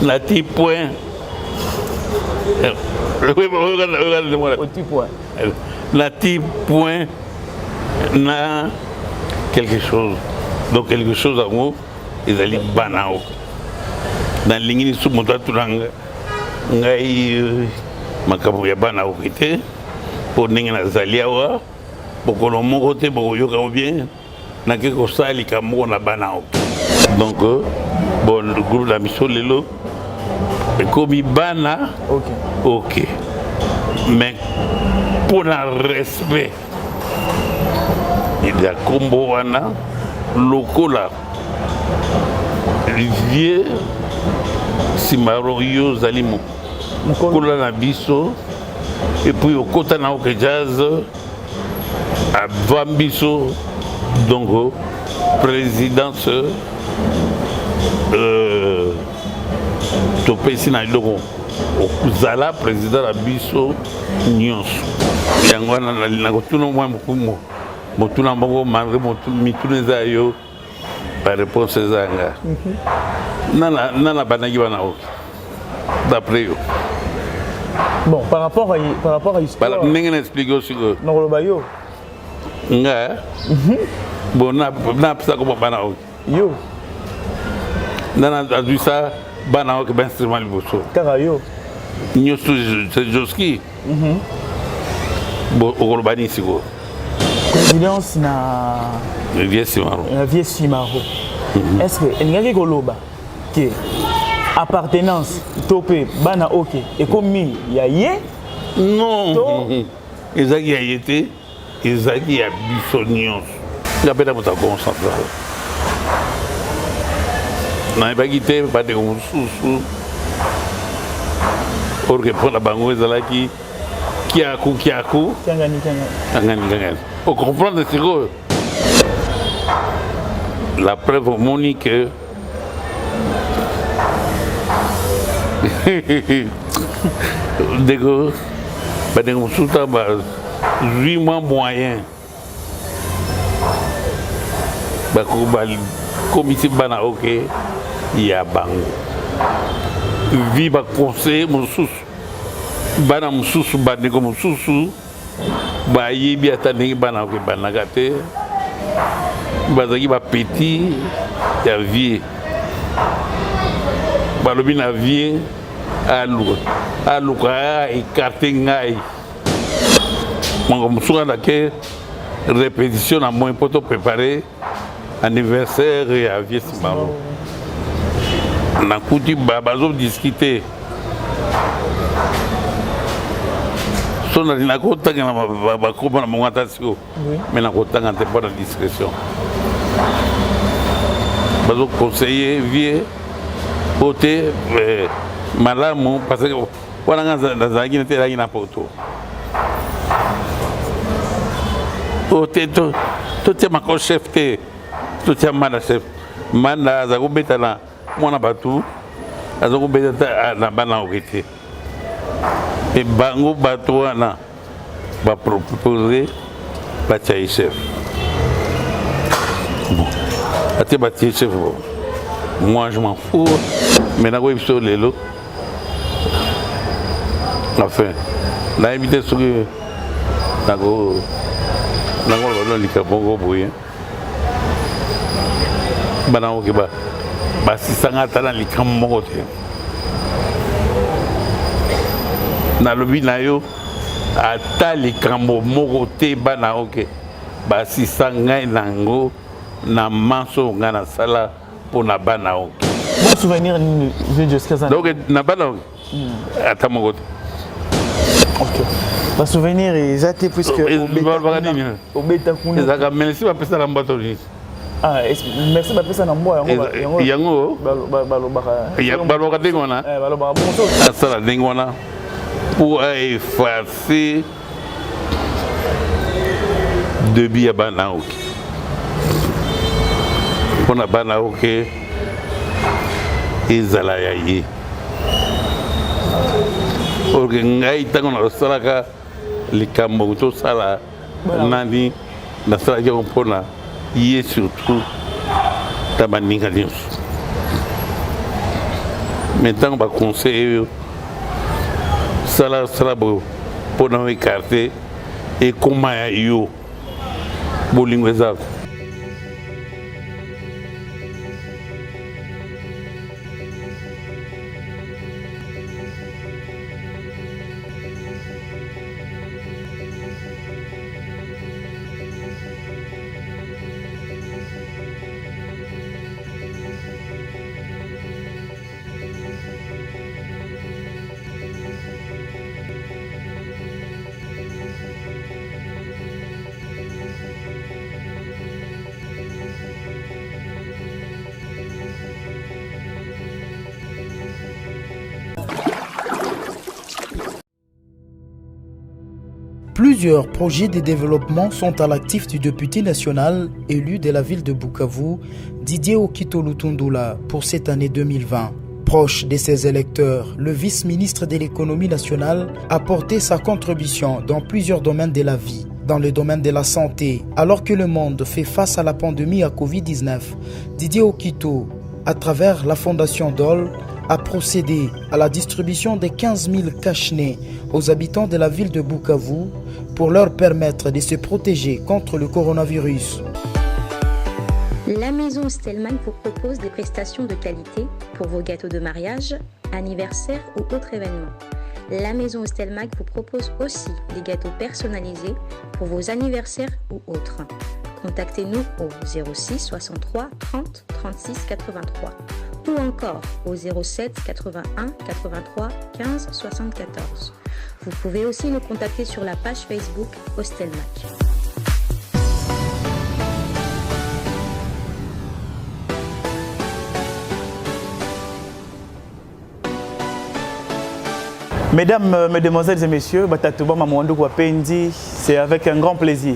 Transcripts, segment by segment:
Nati point. Oti point. Nati point na quelque chose. Donc quelque chose yango ezali bana o. Nalingi lisusu moto atuna ngai euh, makambo ya bana oke te mpo ndenge nazali awa mokolo moko te bokoyoka o bien nake kosala likambo moko na bana oke donc euh, bon groupe na biso lelo ekomi bana ok mais mpo na respect ya nkombo wana lokola vieux simaro yo ozali mokolo na biso epuis okota na oke jazz avant biso donc présidence euh, topesi na eloko okozala président na biso nyonso yango wana nakotuna mwa motuna moko malgre mituna eza yo bareponse eza nga mhm. nana bandaki bana oki d'après yo bon par rapport à, par rapport à histoire ndenge na explique yo sikoyo nakoloba yo nga mhm. bon napesa koma bana oki yo nana azwisa bana oki bainstrument liboso kaka yo nyonso c'est joski mhm. bon okoloba nini sikoyo présidence na vieux simaro na vieux simaro mhm. est ce que elingaki koloba ke appartenance to mpe bana oke ekomi ya ye non ezalaki ya ye te ezalaki ya biso nyonso nga mpe na moto ya congo central nayebaki te bandeko mosusu orke mpo na bango ezalaki kiaku kiaku kiangani kiangani ocomprendre sikoyo la preuve omoni ke ndeko bandeko mosusu ntango bazwi mwa moyen bakomisi bana oke ya bango vi baconseiller mosusu bana mosusu bandeko mosusu bayebi ata ndenge bana yango ebandaka te bazalaki bapetit ya vie balobi na vie aluka aekarte ngai mango mosusu alake répétition na moi mpo to prépare anniversaire ya vieux simaro nakuti bazodiscute so nakotanga na bakoma na bango ata siko me nakotanga te mpo na discrétion bazoconseille vieux po te eh, malamu parce que wana nga nazalaki nete elaki na poto o te totia mako chef te totia manda chef manda aza kobeta na mwana bato aza kobeta na bana oke te e bango bato wana ba proposer batia ye chef bon ate batie chef bon moi je m'en fous mais nakoyebi biso lelo enfin nayebi te soki nako nakoloba no likambo moko boye bana oke basisanga ata na likambo moko te nalobi na yo ata likambo moko te bana oke basisa ngai na yango na manso ngai nasala mpo na bana oke bon souvenir nini donc na bana oke ata moko te ok basouvenir eza te puisque balobaka nini obeta kuna ezalaka merci bapesaka mbato nini Ah, merci bapesa na mbwa yango yango balobaka balobaka ndenge wana eh, balobaka bongo asala ndenge wana pour effacer debut ya bana oke mpo na bana oke ezala ya ye oke ngai ntango nasalaka likambo tosala nani nasalaki yango mpona ye surtout na baninga nyonso. Mais ntango baconseille yo sala sala boye mpo na oekarte ekoma ya yo bolingo eza. Plusieurs projets de développement sont à l'actif du député national élu de la ville de Bukavu, Didier Okito Lutundula, pour cette année 2020. Proche de ses électeurs, le vice-ministre de l'économie nationale a porté sa contribution dans plusieurs domaines de la vie. Dans le domaine de la santé, alors que le monde fait face à la pandémie à Covid-19, Didier Okito, à travers la fondation DOL, a procédé à la distribution de 15 000 cache-nez aux habitants de la ville de Bukavu pour leur permettre de se protéger contre le coronavirus. La maison Stellman vous propose des prestations de qualité pour vos gâteaux de mariage, anniversaire ou autres événements. La maison Stelmag vous propose aussi des gâteaux personnalisés pour vos anniversaires ou autres. Contactez-nous au 06 63 30 36 83 ou encore au 07 81 83 15 74. Vous pouvez aussi nous contacter sur la page Facebook Hostelmac. Mesdames, Mesdemoiselles et Messieurs, Batatuba Mamouandou Wapendi, c'est avec un grand plaisir.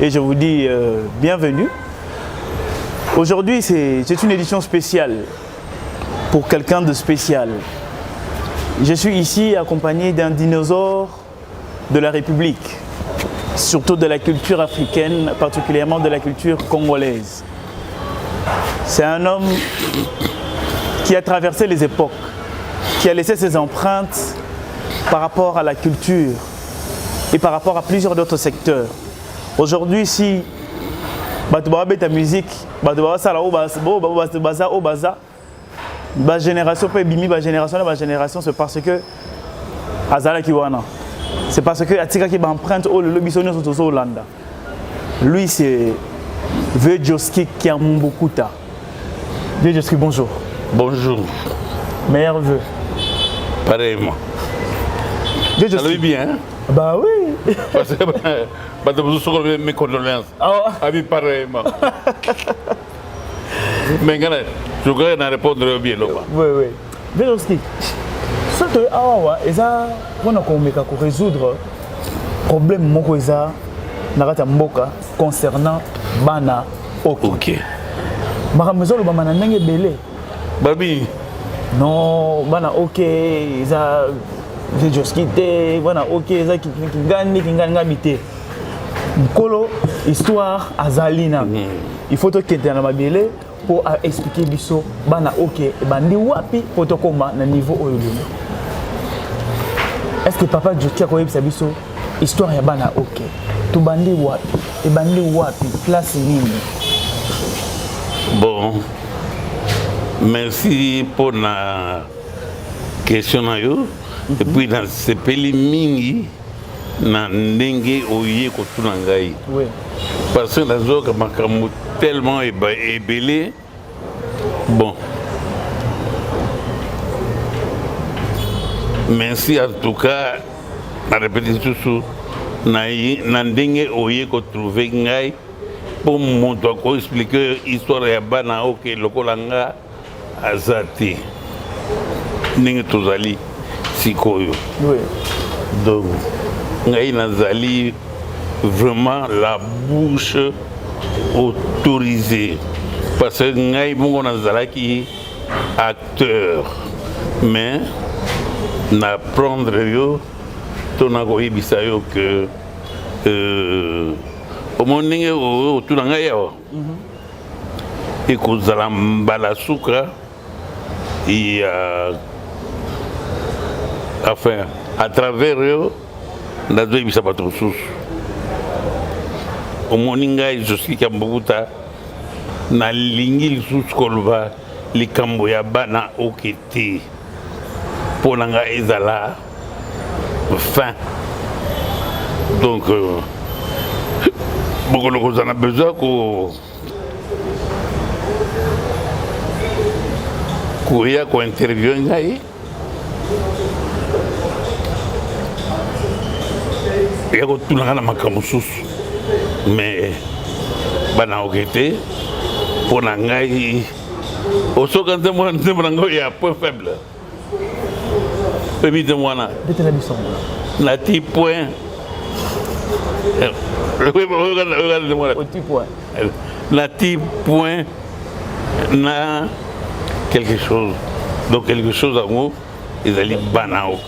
Et je vous dis bienvenue. Aujourd'hui, c'est une édition spéciale pour quelqu'un de spécial. Je suis ici accompagné d'un dinosaure de la République, surtout de la culture africaine, particulièrement de la culture congolaise. C'est un homme qui a traversé les époques, qui a laissé ses empreintes par rapport à la culture et par rapport à plusieurs d'autres secteurs. Aujourd'hui, si bato babeta musique, bato basala oyo baza oyo baza ba génération mpe ebimi ba génération na ba génération, c'est parce que azalaki wana, c'est parce que atikaki ba empreinte oyo lelo biso nyonso tozolanda. Lui, c'est Vieux Josky Kiambukuta. Vieux Josky, bonjour. Bonjour. Meilleurs vœux. Pareillement. Vieux Josky. Alobi bien, hein? Bah oui. Parce que bato mosusu soko mes condoléances. Ah. Abi pareillement. Mais ngai sukaka na répondre yo bien loba. Oui, oui. Vieux Josky, soki toye awawa eza mpona komeka korésoudre problème moko eza na kati ya mboka concernant bana ok. Ok. Makambo ezolobama na ndenge ebele. Babi. Non, bana ok eza Vieux Josky te, bana ok eza kingani kingani ngabi te. Nkolo histoire azali na. Il faut tokende na mabele mpo aexpliquer biso bana ok ebandi wapi mpo tokóma na niveau oyo lelo. Est ce que papa Josky akoyebisa biso histoire ya bana ok tobandi wapi, ebandi wapi, place nini? Bon, merci mpona question na yo. Et puis nasepeli mingi na ndenge oye kotuna ngai parce que nazoyoka makambo tellement ebele. Bon, merci en tout cas. Na répété lisusu na ndenge oye kotrouve ngai mpo moto akoexpliquer histoire ya bana oke lokola nga aza te ndenge tozali sikoyo. Donc ngai nazali vraiment la bouche autorisée parce que ngai moko nazalaki acteur, mais na prendre yo to nakoyebisa yo que omoni ndenge otuna ngai awa, ekozala mbala suka. Ya enfin, à travers yo nazoyebisa bato mosusu. Omoni ngai Joski Kambukuta, nalingi lisusu koloba likambo ya bana oke te. Mpo na ngai ezala fin. Donc bokolo kozala na besoin ko koya kointerviewe ngai ya kotuna ngai na makambo mosusu, mais bana oke te. Mpo na ngai osoka nzembo, nzembo na ngai ya point faible, oyebi nzembo wana? Betela biso. Nati point. Oyoka nzembo wana? Oti point. Nati point na quelque chose. Donc quelque chose yango ezali bana o.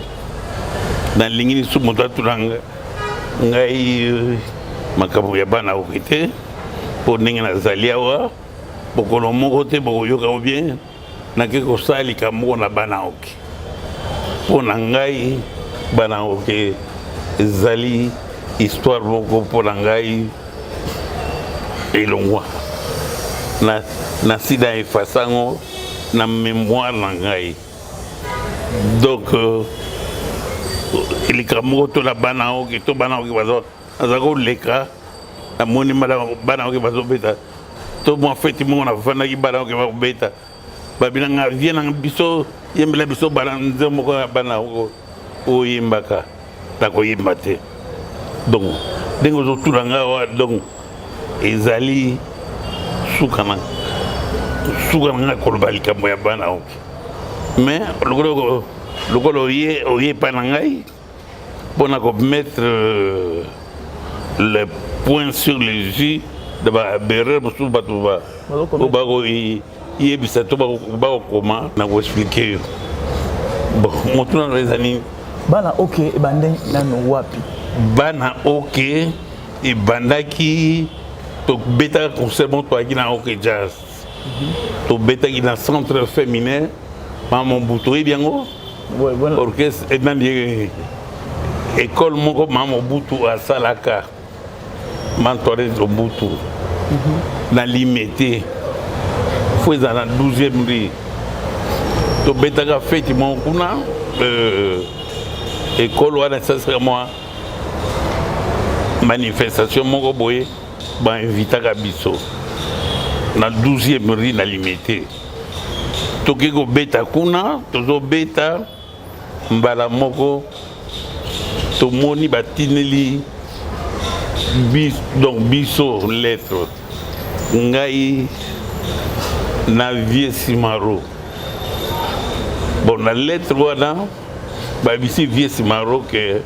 Nalingi lisusu moto atuna ngai makambo ya bana oke te, mpo ndenge nazali awa, mokolo moko te bokoyoka o bien nake kosala likambo moko na bana oke. Mpo na ngai bana oke ezali histoire moko mpo na ngai elongwa na, na sida efasa yango na mémoire na ngai. Donc likambo moko to na bana oke to bana oke baza koleka, namoni bana oke bazobeta to mwa feti moko nafandaki, bana oke bakobeta, babinanga vie na biso, yembela biso bana nzembo moko ya bana oyembaka. Nakoyemba te. Donc ndenge ozotuna ngai awa, donc ezali suka na suka na ngai koloba likambo ya bana oke. Mais lokola oye oye epai na ngai mpona komettre le point sur les i de baerreur mosusu bato oyo bakoyebisa to bakokoma, na koexpliquer yo. Bon, motuna na eza nini? Bana oke ebande nano wapi? Bana oke ebandaki, tobetaka concert moko, toyaki na OK Jazz, tobetaki na centre féminin Mama Mobutu. Oyebi yango? Orchestre nani, école moko Mama Mobutu asalaka, Mantore Mobutu, na Limete, fo ezala na 12e rue. Tobetaka feti moko kuna, école wana esalisaka mwa manifestation moko boye, bainvitaka biso na 12e rue na Limete. Tokoki kobeta kuna, tozobeta, mbala moko tomoni batineli donc biso lettre, ngai na vieux Simaro. Bon, na lettre wana babisi vieux Simaro ke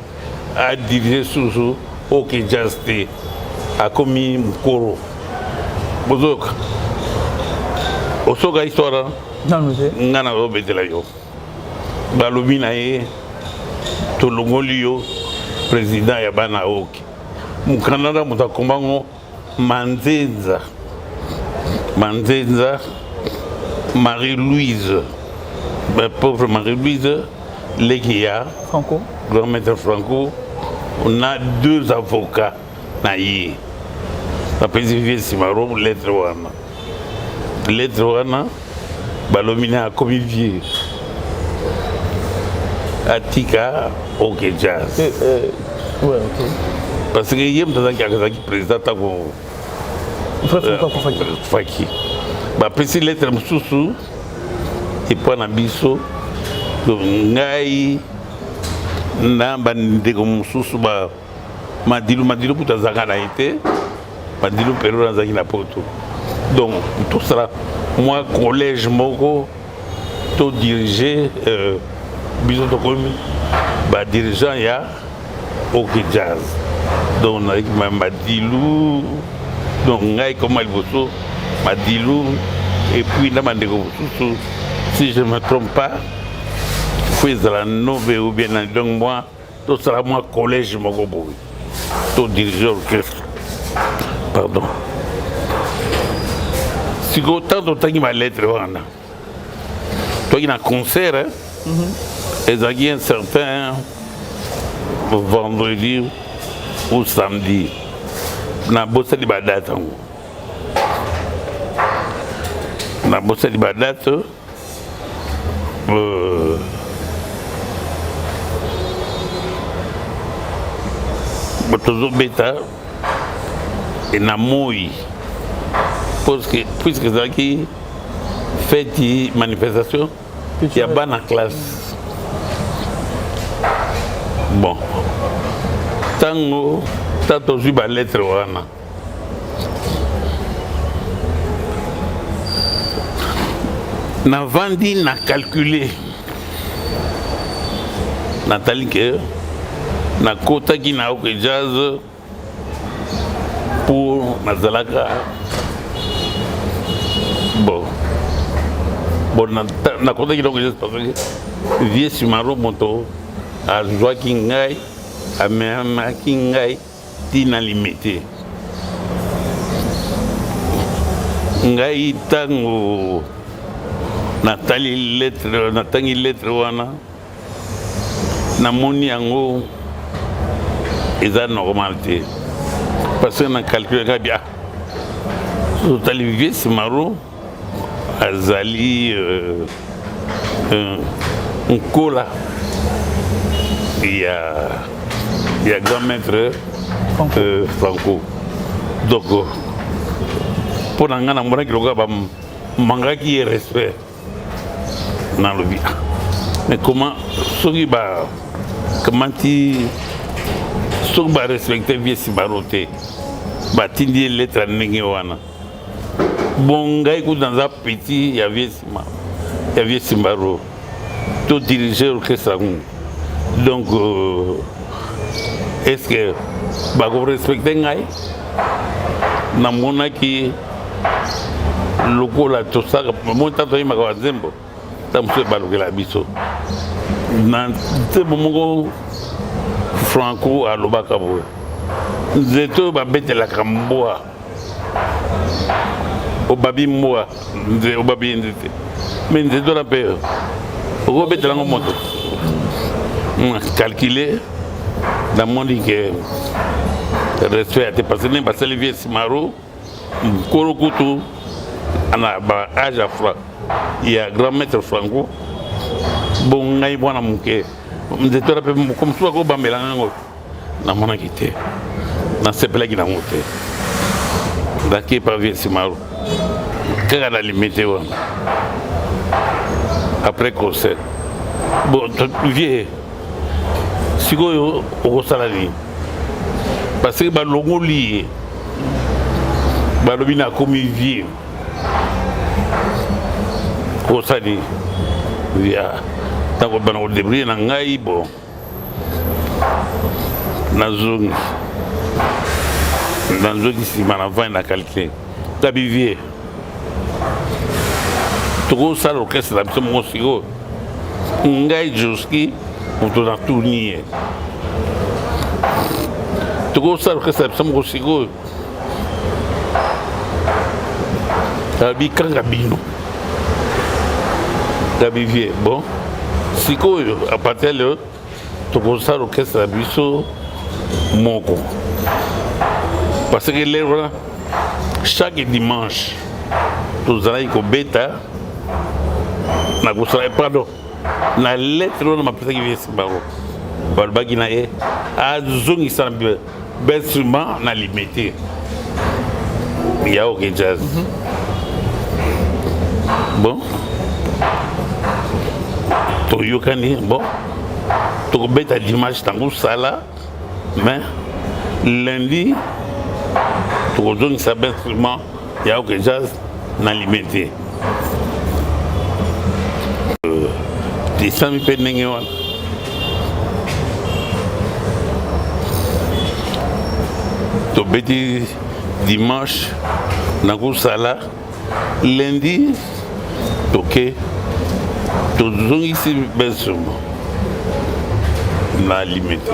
adirige susu OK Jazz te, akomi mokolo. Bozoyoka, osoka histoire? Nanu te. Ngai nazobetela yo. Balobi na ye: tolongoli yo président ya bana oke. Mokanda na moto akombango Manzenza, Manzenza Marie-Louise, pauvre Marie-Louise, leki ya Franco, grand maître Franco, on a deux avocats na ye. Bapesi vieux Simaro lettre wana. Lettre wana balobi na akomi vieux, atika OK Jazz. Ouais, ok. Parce que ye moto azalaki président ntango Faki. Bapesi lettre mosusu epa na biso, ngai na bandeko mosusu ba Madilu. Madilu kutu azalaka na ye te, Madilu pero nazalaki na Poto. Donc tosala mwa collège moko, todirige biso, tokomi badirigeant ya OK Jazz. Donc nayaki Madilu, donc ngai koma liboso, Madilu, et puis na bandeko mosusu, si je me trompe pas, fo ezala Nobe ou bien na. Donc moi tosala mwa collège moko boye, todirige orchestre. Pardon. Sikoyo ntango totangi balettre wana, toyaki Toyaki na concert, ezalaki un certain vendredi ou samedi, nabosani badate yango, nabosani badate. Tozobeta na moi puisque ezalaki feti, manifestation ya bana classe. Bon, ntango ta tozwi balettre wana, navandi na calcule, natali ke nakotaki na OK Jazz pour nazalaka bon, nakotaki na OK Jazz parce que vieux Simaro moto azwaki ngai, amemaki ngai ntina Limete. Ngai ntango natali lettre, natangi lettre wana, namoni yango eza normal te, parce que na calcule kaka bia totali vieux Simaro azali nkola ya grand maître Franco, Franco. Donc mpo na ngai namonaki lokola bamangaki ye respect. Nalobi: ah, mais comment soki bakamati, soki barespecte vieux Simaro te, batindi ye lettre ya ndenge wana? Bon, ngai kutu naza petit ya vieux Sima, ya vieux Simaro, to dirige orchestre yango. Donc est ce que bakorespecte ngai? Namonaki lokola tosaka moi ntango toyembaka banzembo, ntango mosusu ebalukela biso na nzembo moko. Franco alobaka boye: nzete oyo babetelaka mbwa, obabi mbwa, obabi ye nzete, mais nzete wana mpe okobetela yango moto. Calcule, namoni ke respect ya te, parce que ndenge basali vieux Simaro nkolo kutu na ba âge ya fra ya grand maître Franco, bon, ngai mwana moke, nzete wana mpe moko mosusu akobambela ngango. Namonaki te, nasepelaki nango te. Ndaki epa vieux Simaro kaka na Limete wana après concert. Bon, vieux, sikoyo okosala nini? Parce que balongoli ye, balobi nakomi vieux, okosala nini? Via ntango bana kodébrouille na ngai. Bon, nazongi, nazongi nsima, na vandi na calcule tabi: vieux, tokosala orchestre na biso moko sikoyo. Ngai Joski moto natuni ye: tokosala orchestre na biso moko sikoyo? Alobi: kanga bino. Gabi: vieux, bon, sikoyo à partir lelo tokosala orchestre na biso moko, parce que lelo wana chaque dimanche tozalaki kobeta na kosala. Pardon, na lettre wana bapesaki vieux Simaro, balobaki na ye azongisa na bainstrument na Limete ya OK Jazz. Bon, toyokani: bon, tokobeta dimanche ntango osala, mais lundi tokozongisa bainstrument ya OK Jazz na Limete. Tisami mpe ndenge wana. Tobeti dimanche na kosala, lundi toke tozongisi bainstrument na Limete,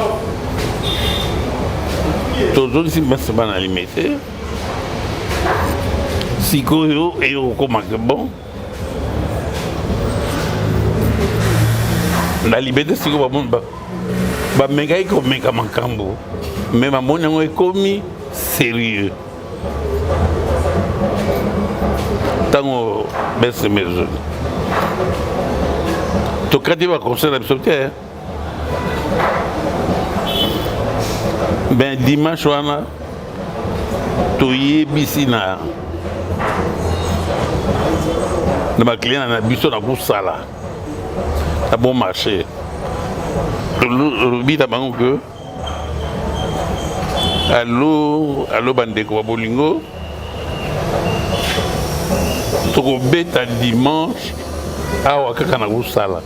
tozongisi bainstrument na Limete. Sikoyo eyokokomaka bon. Na Liberté sikoyo bamekaki komeka makambo, mais bamoni yango ekomi sérieux. Ntango bese mesure tokati baconcert na biso te, ben dimanche wana toyebisi na baclient na biso na kosala na bon marché, tolobi na bango ke allo allo, bandeko ba bolingo, tokobeta dimanche awa kaka na kosala,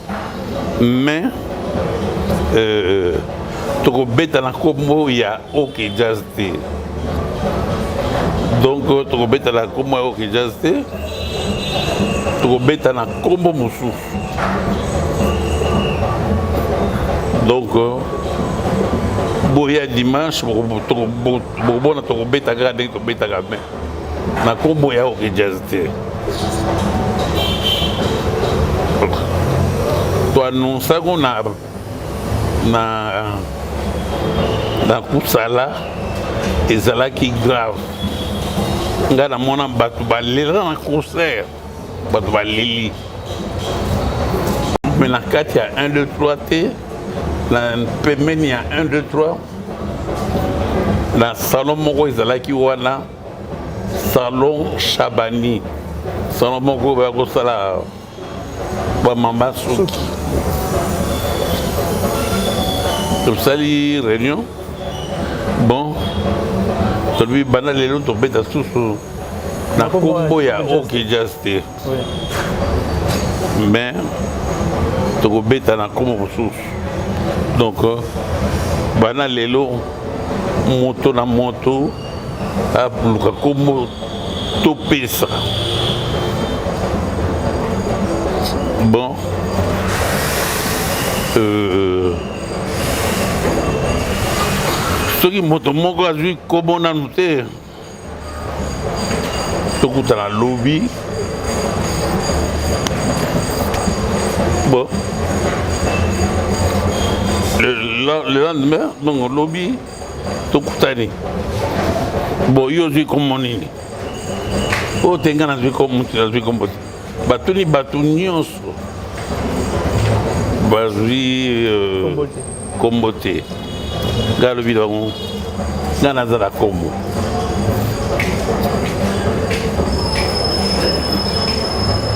mais tokobeta na nkombo ya OK Jazz te. Donc tokobeta na nkombo ya OK Jazz te, tokobeta na nkombo mosusu. Donc boya dimanche, bokobona tokobeta kaka ndenge tobetaka, mais na nkombo ya OK Jazz te. Toannonsako na kusala, ezalaki grave. Ngai namona bato balela na concert, bato baleli, mais na kati ya 1 2 3 te, na pembeni ya 1 2 3, na salon moko ezalaki wana, salon Chabani, salon moko baya kosala bamama suki. Tosali réunion, bon, tolobi banda lelo tobeta susu na nkombo ya OK Jazz te, mais tokobeta na nkombo mosusu. Donc bana lelo, moto na moto aluka nkombo topesa. Bon, soki moto moko azwi nkombo nanu te, tokutana lobi. Bon, le lendemain, donc lobi tokutani. Bon, yo ozwi nkombo nini? Oyo te, ngai nazwi nkombo, nazwi nkombo te. Batuni bato nyonso, bazwi nkombo te. Ngai alobi bango, ngai naza na nkombo.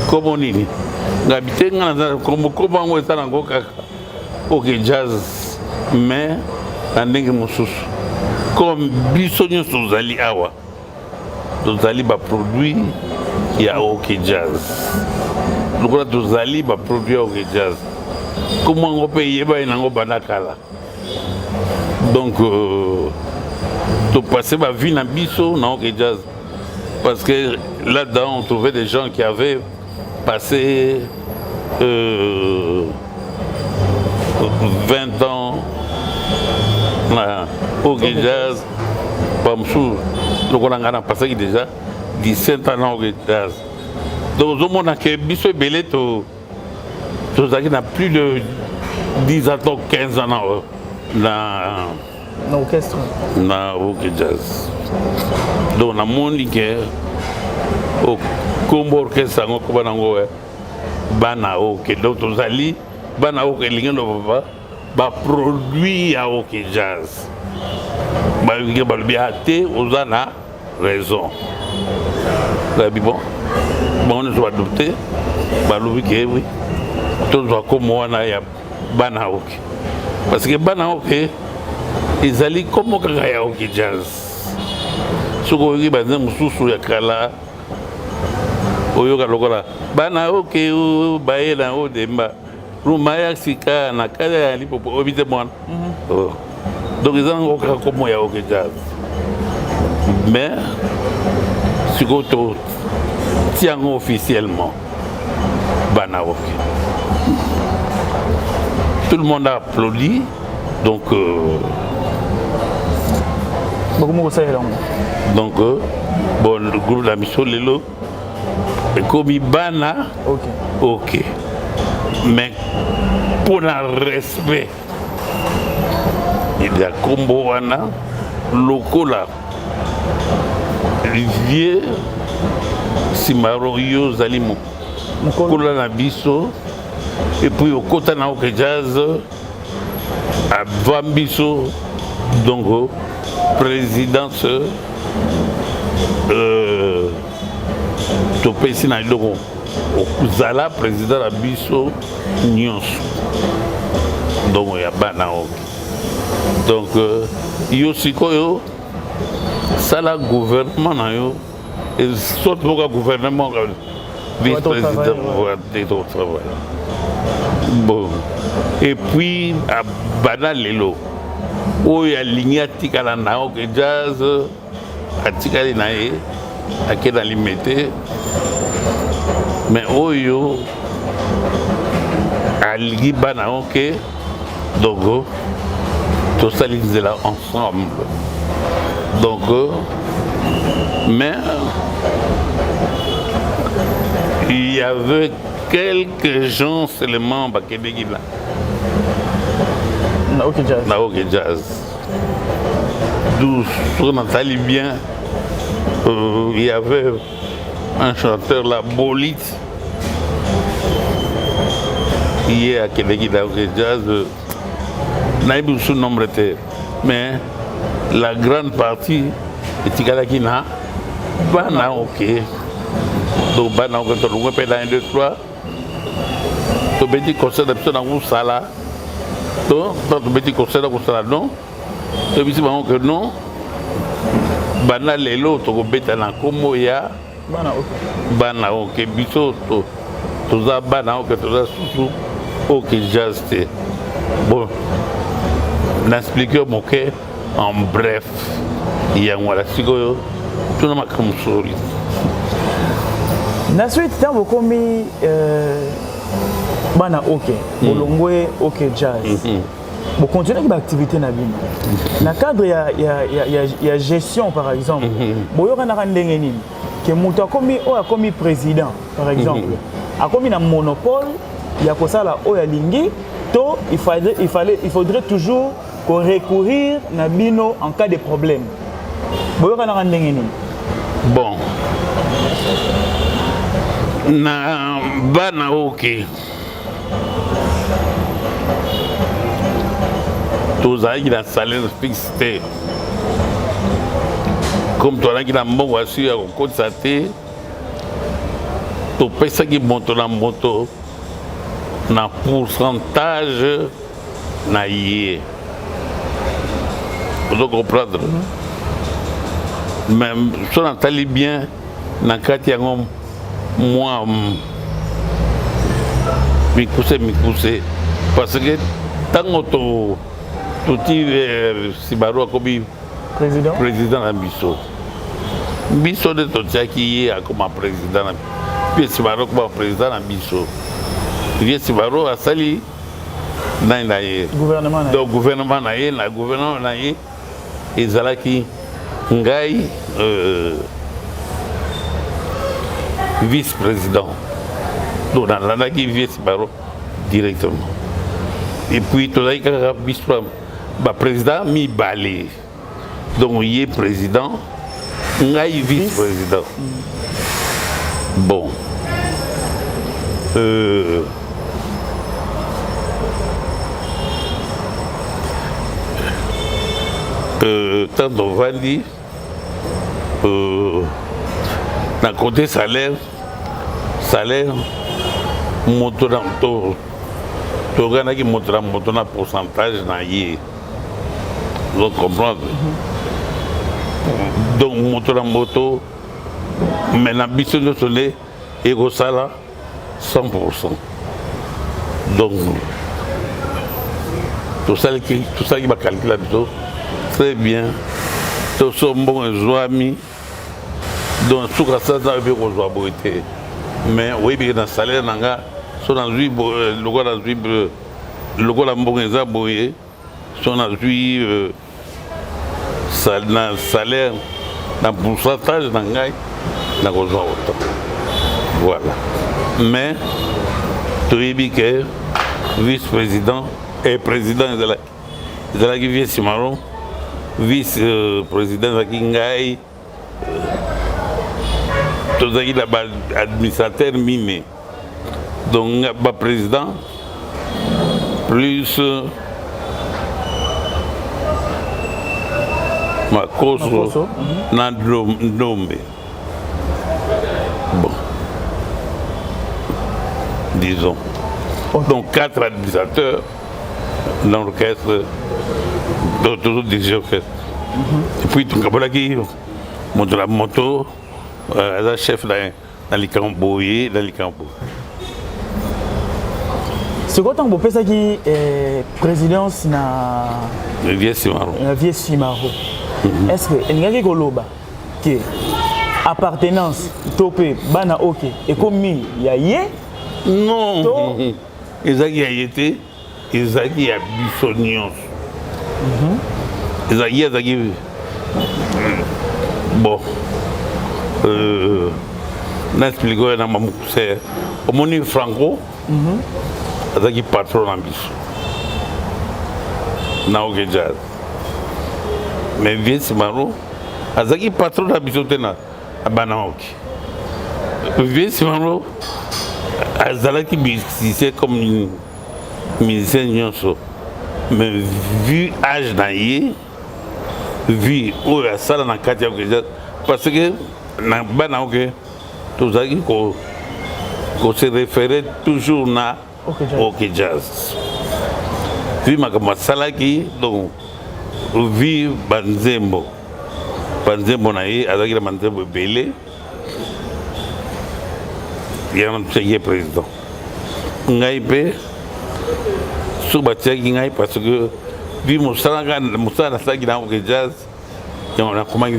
Nkombo nini? Ngabi te, ngai naza na nkombo. Nkombo yango eza nango kaka OK Jazz, mais na ndenge mosusu. Comme biso nyonso tozali awa, tozali baproduit ya OK Jazz, lokola tozali baproduit ya OK Jazz, nkombo yango mpe eyebani nango banda kala. Donc topasse bavie na biso na OK Jazz, parce que là-dedans on trouvait des gens qui avaient passé 20 ans na OK Jazz. Bamosusu lokola ngai, napasaki déjà 17 ans na OK Jazz. Donc ozomona ke biso ebele tozalaki na plus de 10 ans to 15 ans na na orchestre. Na OK Jazz. Donc namoni ke kombo orchestre yango koba nango bana OK. Donc tozali bana OK, elingi loba baproduit ya OK Jazz. Balobi a te, oza na raison. Babi bon, bango nyonso baadopte, balobi ke oui, tozwa kombo wana ya bana OK, parce que bana OK ezali kombo kaka ya OK Jazz. Soki oyoki banzembo mosusu ya kala, oyoka lokola bana OK bayela odemba ruma ya sika na kala ya lipopo, oyebi te mwana. Donc eza nango kaka kombo ya OK Jazz, mais sikoyo totia yango officiellement bana OK. Tout le monde a applaudi. Donc bakomi kosalela yango. Donc bon, le groupe na biso lelo ekomi bana OK. OK, mais Mpo na respect ya nkombo wana, lokola vieux Simaro, yo ozali mokolo na biso, et puis okota na OK Jazz avant biso, donc présidence topesi na eloko ozala président na biso nyonso, donc ya bana OK. Donc yo sikoyo sala gouvernement na yo, soit moka gouvernement, vice-président travail. Bon, et puis abanda lelo oyo alingi atikala na OK Jazz, atikali na ye, ake na Limete. Mais oyo alingi bana OK, donc tosali nzela ensemble. Donc, mais il y avait quelques gens seulement bakendeki na Na OK Jazz. Na OK Jazz. D'où soki natali bien, il y avait un chanteur là, Bolit, ye akendeki na OK Jazz. Nayebi mosusu nombre te, mais la grande partie etikalaki na bana OK. Donc bana OK, tolongwe mpe na 1 2 3, tobeti concert na biso na kosala to tobeti concert na kosala. Non, toyebisi bango ke non, banda lelo tokobeta na nkombo ya bana OK. Bana OK. Biso toza bana OK, toza susu OK Jazz te. Bon, na expliquer moke en bref yango wana. Sikoyo tuna makambo sori. Na suite, ntango bokomi bana OK, bolongwe OK Jazz, bocontinuaki baactivité na bino na cadre ya gestion. Par exemple, boyokanaka ndenge nini ke moto akomi, oyo akomi président par exemple, akomi na monopole ya kosala oyo alingi, to il faudrait toujours recourir na bino en cas de problème? Boyokanaka ndenge nini? Bon, na bana OK, tozalaki na salaire fixe te. Comme tozalaki na mbongo ya su ya kokotisa te, topesaki moto na moto na pourcentage na ye, ozo comprendre? Mais so natali bien na kati yango, mwa mikuse mikuse, parce que ntango to toti Simaro akomi président, président na biso, biso nde totiaki ye akoma président na vieux Simaro. Akoma président na biso, vieux Simaro asali nani na ye? Gouvernement na ye. Donc gouvernement na ye, na gouvernement na ye ezalaki ngai vice président. Donc nalandaki vieux Simaro directement. Et puis tozalaki kaka biso baprésident mibale, donc ye président, ngai vice président. Bon, ntango tovandi na côté salaire, salaire moto na to toganaki moto na moto na pourcentage na ye, ozo comprendre? Donc moto na moto, mais na biso nyonso nde ekosala 100. Donc tosalaki bacalcul ya biso très bien. To so mbongo ezwami, donc suka sanza mpe kozwa boye te, mais oyebi na salaire na nga, so nazwi lokola nazwi lokola mbongo eza boye, so nazwi na salaire na pourcentage na ngai, nakozwa autant. Voilà. Mais toyebi ke Vice président et président ezalaki ezalaki vieux Simaro, vice euh, président ezalaki ngai. Tozalaki na ba administrateur mine, donc ba président plus Makoso, Makoso. Na Ndombe. Bon, disons, okay. Donc quatre administrateurs dans l'orchestre, donc toujours dirigé orchestre. Et puis tokabolaki moto na moto aza chef na likambo boye, na likambo boye. Sikoyo ntango bopesaki présidence na Vieux Simaro, na Vieux Simaro, est ce que elingaki koloba ke appartenance to mpe bana oke ekomi ya ye? Non, ezalaki ya ye te, ezalaki ya biso nyonso. Ezalaki, azalaki bon, na explique oyo na mamokuse. Omoni, Franco azalaki patron na biso na OK Jazz, mais Vieux Simaro azalaki patron na biso te na bana OK. Vieux Simaro azalaki musicien comme musicien nyonso, mais vu âge na ye, vu oyo asala na kati ya OK Jazz, parce que na bana OK tozalaki ko se référer toujours na OK Jazz, vu makambo asalaki. Donc vu banzembo na ye, azalaki na banzembo ebele, yango totiaki ye président. Ngai mpe soki batiaki ngai, parce que vu mosala, mosala nasalaki na OK Jazz, yango nakomaki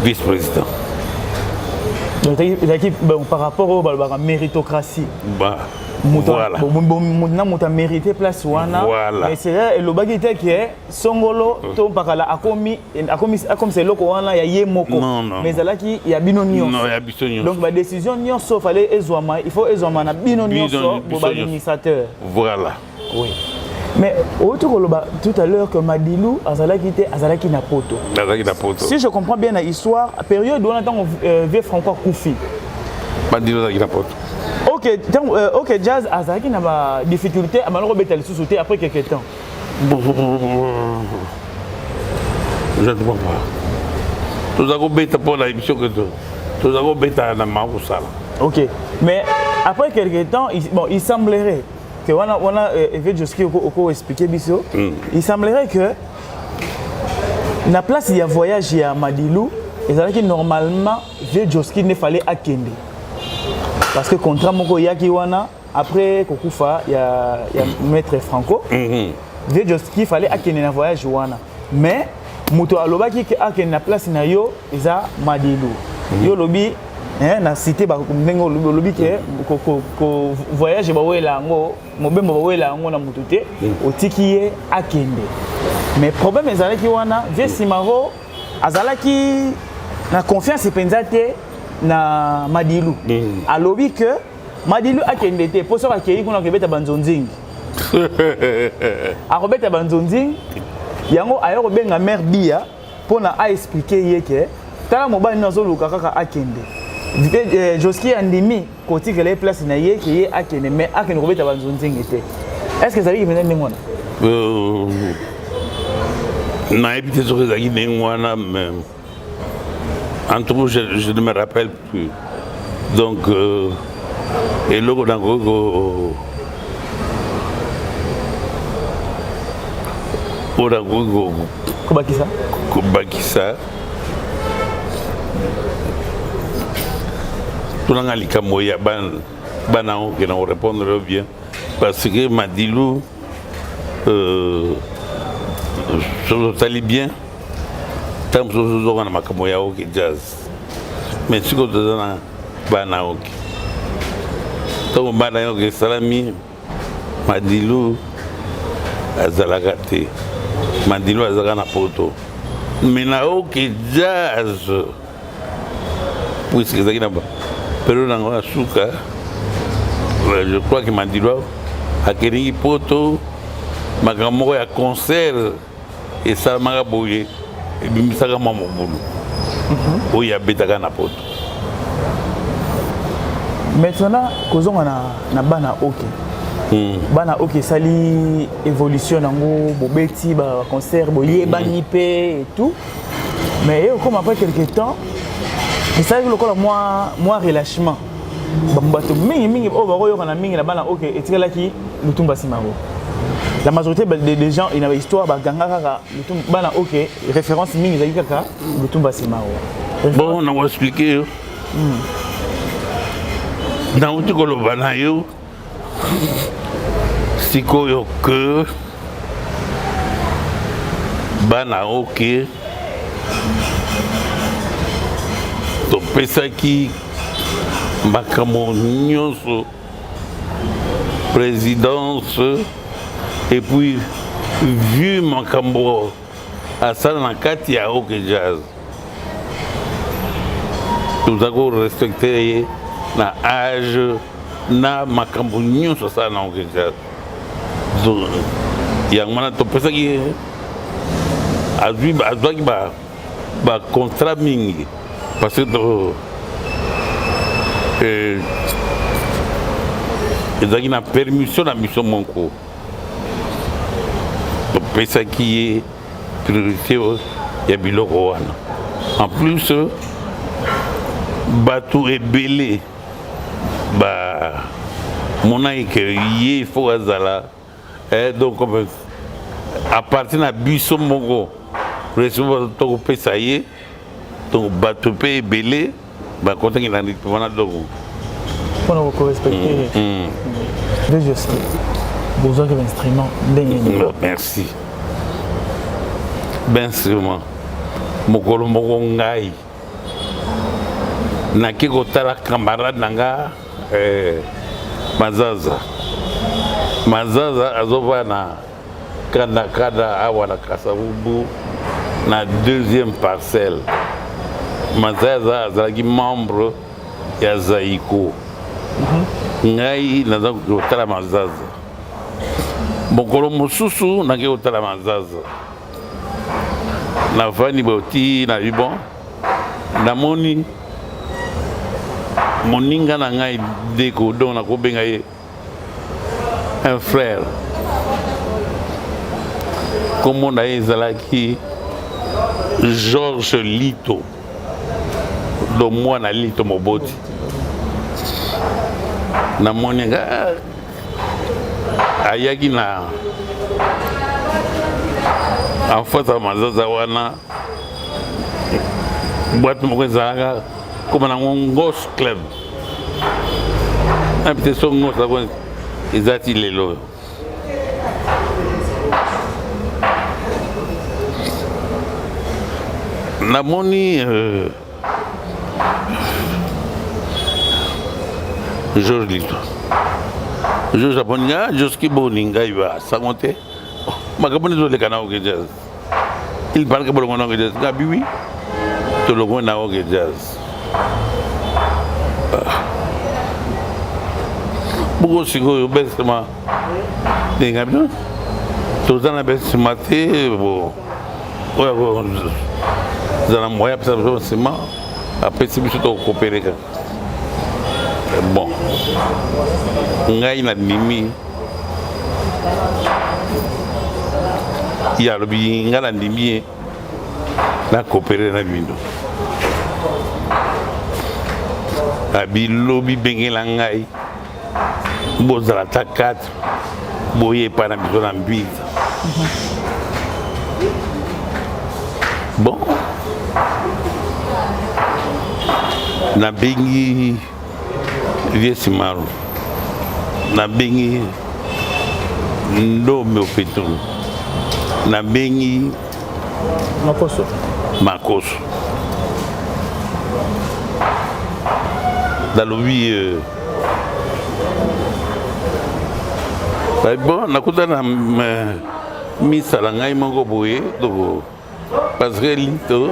vice président. Donc ezalaki, bon, par rapport oyo balobaka méritocratie. Ba, voilà. Na moto amérité place wana. Voilà. Mais c'est elobaki te ke songolo to mpakala akomi akomisa eloko wana ya ye moko. Non, non. Mais ezalaki ya bino nyonso. Non, ya biso nyonso. Donc badécision nyonso fallait ezwama, il faut ezwama na bino nyonso bo baadministrateur. Voilà. Oui, mais outi koloba tout à l'heure que Madilu azalaki te, azalaki na Poto. Azalaki na Poto. Si je comprends bien na histoire, période wana ntango vieux Franco akufi, Madilu azalaki na Poto. Ok, ntango OK Jazz azalaki na badifficulté, abanda kobeta lisusu te après quelque temps. Je ne comprends pas. Toza kobeta mpo na émission ke toza kobeta na maa kosala. Ok, mais après quelque temps, bon, il semblerait que wana évêque Joski oko expliquer biso, il semblerait que na place ya voyage ya Madilu, ezalaki normalement vieux Joski ne fallait akende, parce que contrat moko eyaki wana après kokufa ya maître Franco. Vieux Joski fallait akende na voyage wana, mais moto alobaki ke akende na place na yo eza Madilu. Yo olobi na cité ndenge olobi ke voyage bawela yango, mobembo bawela yango na motu te, otiki ye akende. Mais problème ezalaki wana, vieux Simaro azalaki na confiance mpenza te na Madilu. Alobi ke Madilu akende te, mpo soki akei kuna akobeta banzonzingi, akobeta banzonzingi. Yango aya kobenga mare Bia mpona aexpliquer ye ke tala, mobali nino azoluka kaka akende. Joski andimi kotikela ye place na ye, ke ye akende, mais akende kobeta banzonzingi te. Est ce que ezalaki mpenza ndenge wana? Nayebi te soki ezalaki ndenge wana, mais en tout cas je ne me rappelle plus. Donc eloko nakoki ko oyo nakoki kobakisa, kobakisa, tunanga likambo ya bana okenda korépondre bien, parce que Madilu, soki otali bien, ntango mosusu ozoka na makambo ya OK Jazz, mais sikoyo toza na bana OK. Ntango bana OK esalami, Madilu azalaka te, Madilu azalaka na Poto. Mais na OK Jazz, puisque ezalaki na période yango ya suka, je crois que Madilu Akendeki poto, makambo moko ya concert esalamaka boye, ebimisaka mwa mobulu oyo abetaka na poto. Maintenant kozonga na bana OK. Bana OK esali évolution nango, bobeti baconcert, boyebani mpe et tout, mais ye okoma après quelque temps esalaki lokola mwa relâchement. Bato mingimingi oyo bakoyokana mingi na bana OK etikalaki Lutumba Simaro. La majorité des gens ina histoire baganga kaka bana OK, référence mingi ezalaki kaka Lutumba Simaro. Bon, nakoexpliquer yo. Nauti koloba na yo sikoyo ke bana OK topesaki makambo nyonso, présidence, et puis vu makambo asala na kati ya OK Jazz, toza korespecter ye na âge na makambo nyonso asala na OK Jazz. Yango wana topesaki, azwaki bacontrat mingi, parce que to ezalaki na permission na biso moko, topesaki ye priorité ya biloko wana. En plus, bato ebele bamonaki ke ye il faut azala donc à partir na biso moko tokopesa ye. Donc bato mpe ebele bakotaki na wana, donc mpona korespecter Joski, bozwaki bainstrument ndenge nini? Merci. Bainstrument, mokolo moko ngai nake kotala camarade na nga Mazaza. Mazaza azova na kanda kanda awa na Kasavubu, na deuxième parcelle. Mazaza azalaki membre ya Zaiko. Ngai naza kotala Mazaza. Mokolo mosusu nake kotala Mazaza, navandi boye ti na bon, namoni moninga na ngai, ndeko, donc nakobenga ye un frère, kombo na ye ezalaki Georges Lito, donc mwana Lito Moboti. Namoni nga ayaki na en face ya Mazaza wana, boîte moko ezalaka koma nango Ngos Club, nayebi te so Ngos yango eza ti lelo oyo. Namoni Georges Lito. Georges amoni nga: "Joski, boni?" Ngai ba sango te, makambo nde ezoleka na OK Jazz. Il paraît que bolongo na OK Jazz. Nga bi: "Oui, tolongo na OK Jazz." Boko sikoyo besema ndenge bino toza na besema te, bo oyo akozala moyen apesa biso nsima, apesi biso, tokocoopérer kaka. Bon, ngai nandimi. Ye alobi: "Ngai nandimi ye nacoopérer na bino." Abilobi: "Bengela ngai, bozala ata 4, boye epai na biso na Mbinza." Bon, nabengi vieux Simaro, nabengi Ndombe Opetulu, nabengi Makoso. Makoso. Nalobi bon, nakuta na misala ngai moko boye, donc parce que Lito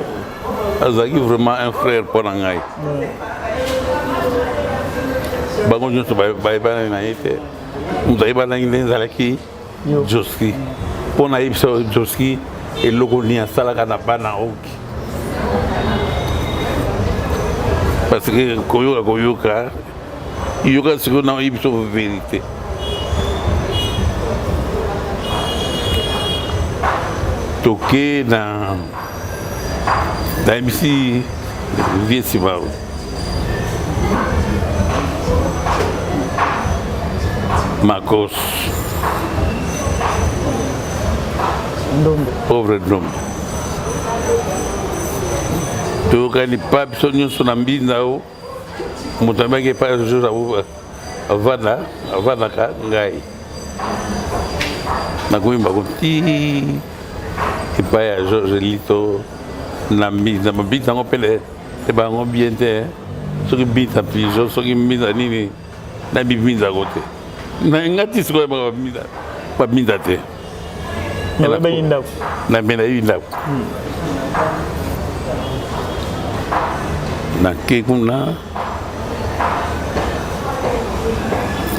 azalaki vraiment un frère mpo na ngai. Bango nyonso bayebani na ye te. Moto ayebanaki nde ezalaki Josky. Mpo nayebisa Josky eloko nini asalaka na bana oki. Parce que koyoka koyoka yoka sikoyo na oyebi biso verité. Toke na nayebisi vie Simaro Makos Ndombe. Pauvre Ndombe. Toyokani pa biso nyonso na mbinza o moto abaki epai jour avanda avandaka ngai nakomi bango ti epai ya George Lito na mbinza mabinza yango pele te bango bien te soki mbinza pigeon soki mbinza nini na bibinza yango te na nga ti sikoyo baka babinza babinza te na mbe nayebi ndako nake kuna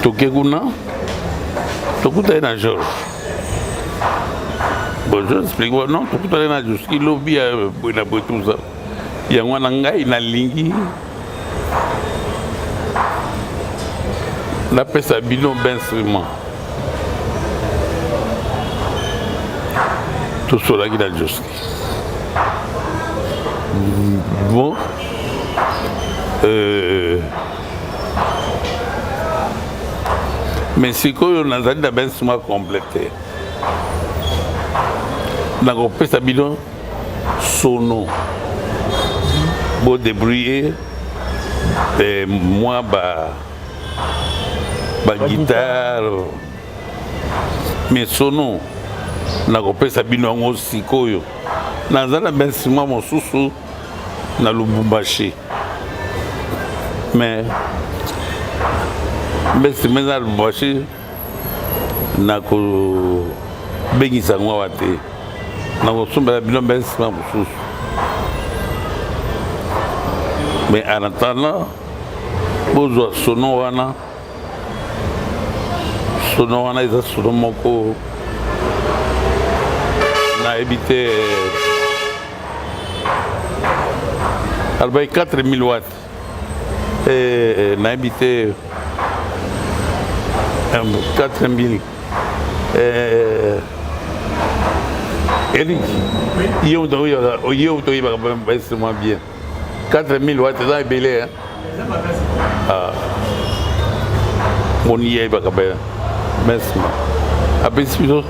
toke kuna tokutani na George. Bon, je explique non, tokutani na Joski lobi ya boye na boye tout ça. Yango wana ngai nalingi napesa bino bainstrument. Tosolaki na Joski. Bon, mais sikoyo nazali na bainstrument complet te. Nakopesa bino sono bo débrouiller eh, mwa ba ba guitare mais sono nakopesa bino yango sikoyo naza na bainstrument mosusu na Lubumbashi mais bainstrument eza na Lubumbashi nakobengisa yango awa te nakosombela bino bainstrument mosusu mais en attendant bozwa sono wana sono wana eza sono moko nayebi te alobaki 4000 watt nayebi te 4000. Eric, ye moto oyebaka bainstrument bien. 4000 watt eza ebele. Moni ye ayebaka bainstrument apesi biso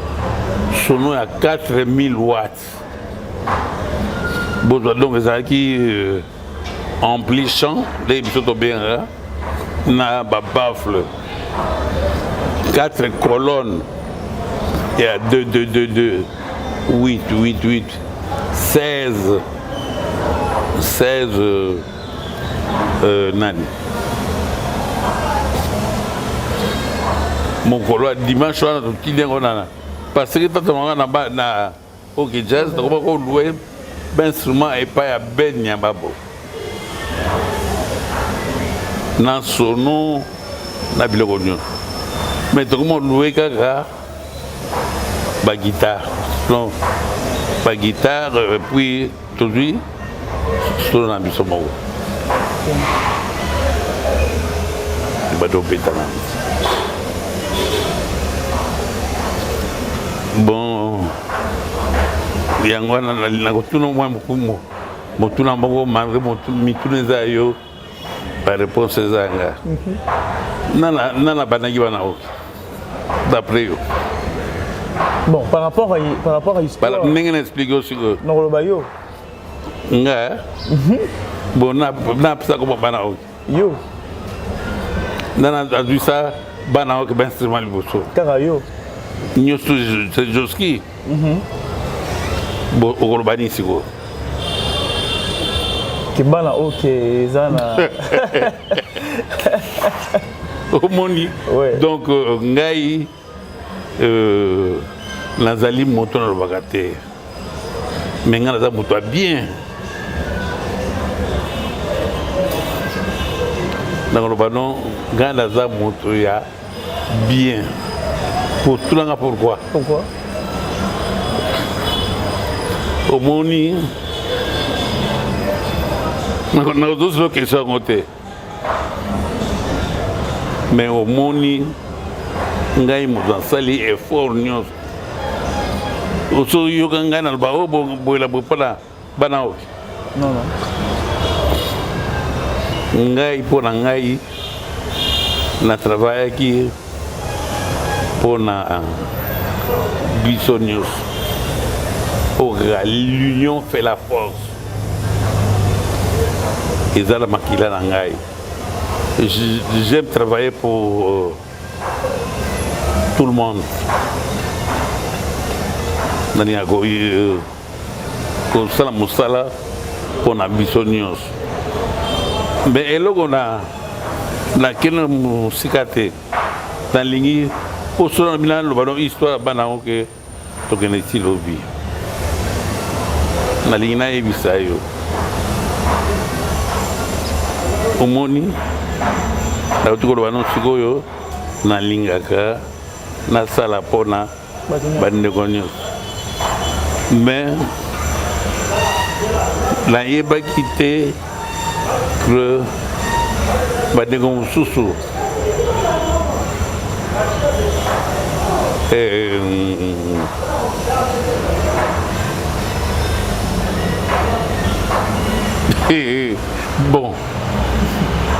sono ya 4000 watt bozwa donc ezalaki ampli chant ndenge biso tobengaka na babaffle 4 colonnes ya 2 2 2 2 8 8 8 16 16 nani mokolo ya dimanche wana totindi yango nana parce que tata manga na, na Ok Jazz tokoma ko louer bainstrument epai ya Ben Nyababo na sono na biloko nyonso mais tokoma louer kaka baguitare non baguitare puis tozwi sono na biso moko bato obetana. Bon, yango wana nakotuna mwa motuna moko malgré mituna eza yo baréponse eza nga nana bandaki bana oki d'après yo. Bon, par rapport à histoire. Ndenge na explique yo sikoyo. Nakoloba yo. Nga bon napesa koma bana oki. Yo. Nana azwisa bana oki bainstrument liboso. Kaka yo. Nyonso c'est Joski. Bon, okoloba nini sikoyo? Ke bana oke eza na omoni. Donc ngai nazali moto nalobaka te mais ngai naza moto ya bien. Nakoloba non, ngai naza moto ya Bien. Pour tunanga pourquoi? Pourquoi? Omoni nazozwa question yango te mais omoni ngai moto nasali effort nyonso osoyoka ngai naloba o oh, boyela boye mpona bana oyo non, non. Ngai mpo na ngai na travaillaki mpo na biso nyonso oka l'union fait la force eza na makila na ngai. J'aime travailler pour tout le monde. Nalingaka kosala mosala mpo na biso nyonso me eloko na nakende mosika te nalingi mpo solo na bino naloba no histoire ya bana yango ke tokende ti lobi nalingi nayebisa yo omoni nauti koloba no sikoyo nalingaka nasala mpona bandeko nyonso mais nayebaki te que bandeko mosusu eh, bon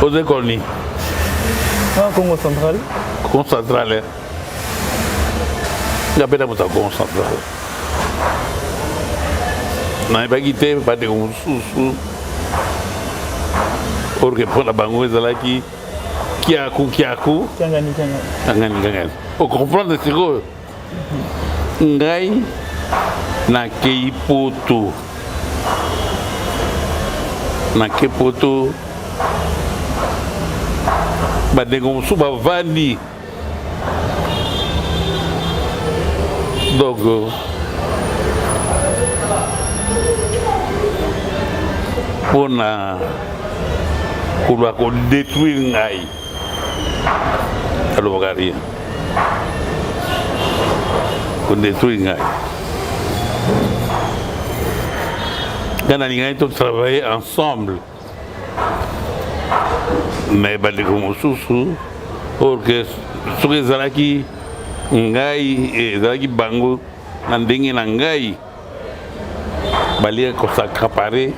oza ekole nini? Ah, Congo central. Congo central eh? Nga mpe na moto ya Congo central nayebaki te bandeko mosusu orke mpo na bango ezalaki kiaku kiaku kiangani kiangani ocomprendre sikoyo ngai nakei poto nake poto bandeko mosusu bavandi donc mpona koluka kodétruire ngai alobaka rien kodétruire ngai ngai nalingaki totravailler ensemble mais bandeko mosusu or ke soki ezalaki ngai ezalaki bango na ndenge na ngai balingaki kos'accaparer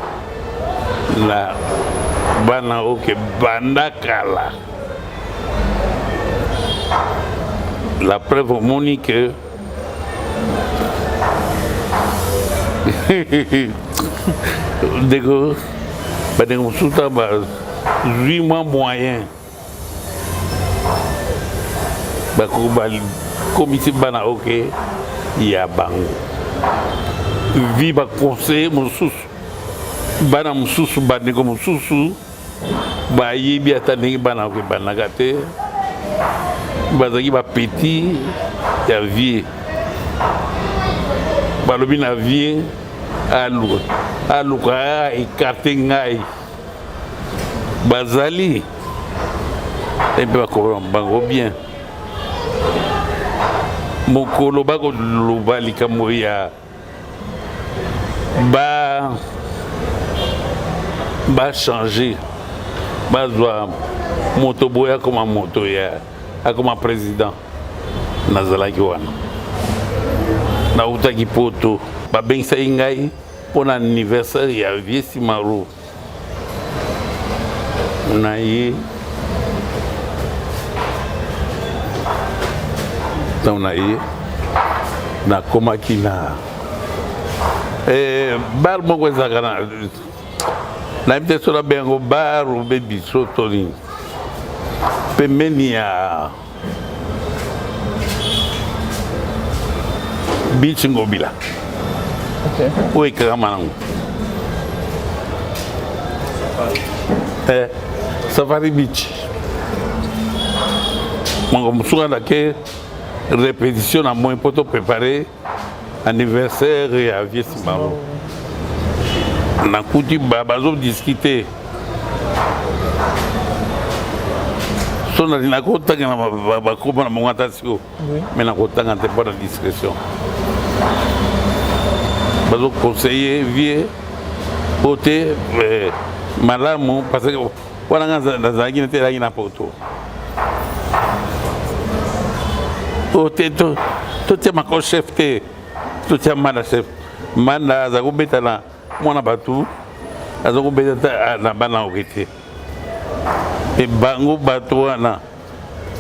na bana oke banda kala. La preuve omoni ke ndeko bandeko mosusu ntango bazwi mwa moyen bakomisi bana oke ya bango vi baconseiller mosusu bana mosusu bandeko mosusu bayebi ata ndenge bana oke ebandaka te bazalaki bapetit ya vie balobi na vie aluka aluka écarte ngai bazali mpe bakoloba bango bien mokolo bakoloba likambo ya ba bachange bazwa moto boye akoma moto ya akoma président nazalaki wana nautaki poto babengisaki ngai mpo na anniversaire ya vieux Simaro na ye ntango na ye nakomaki na eh, bar moko ezalaka na nayebi te so nabenga yango bar obe biso to nini pembeni ya beach Ngobila oyo ekangama nango eh, Safari Beach moko mosusu alake répétition na moi mpo toprépare anniversaire ya vieux Simaro nakuti bazodiscute. So nakotanga na bakoma na bango ata siko, mais nakotanga te mpo na discrétion. Bazoconseille vie po te eh, malamu, parce que wana nga nazalaki nete elaki na poto o te, totia mako chef te, totia manda chef. Manda aza kobeta na mwana bato, aza kobeta na bana oke te. E bango bato wana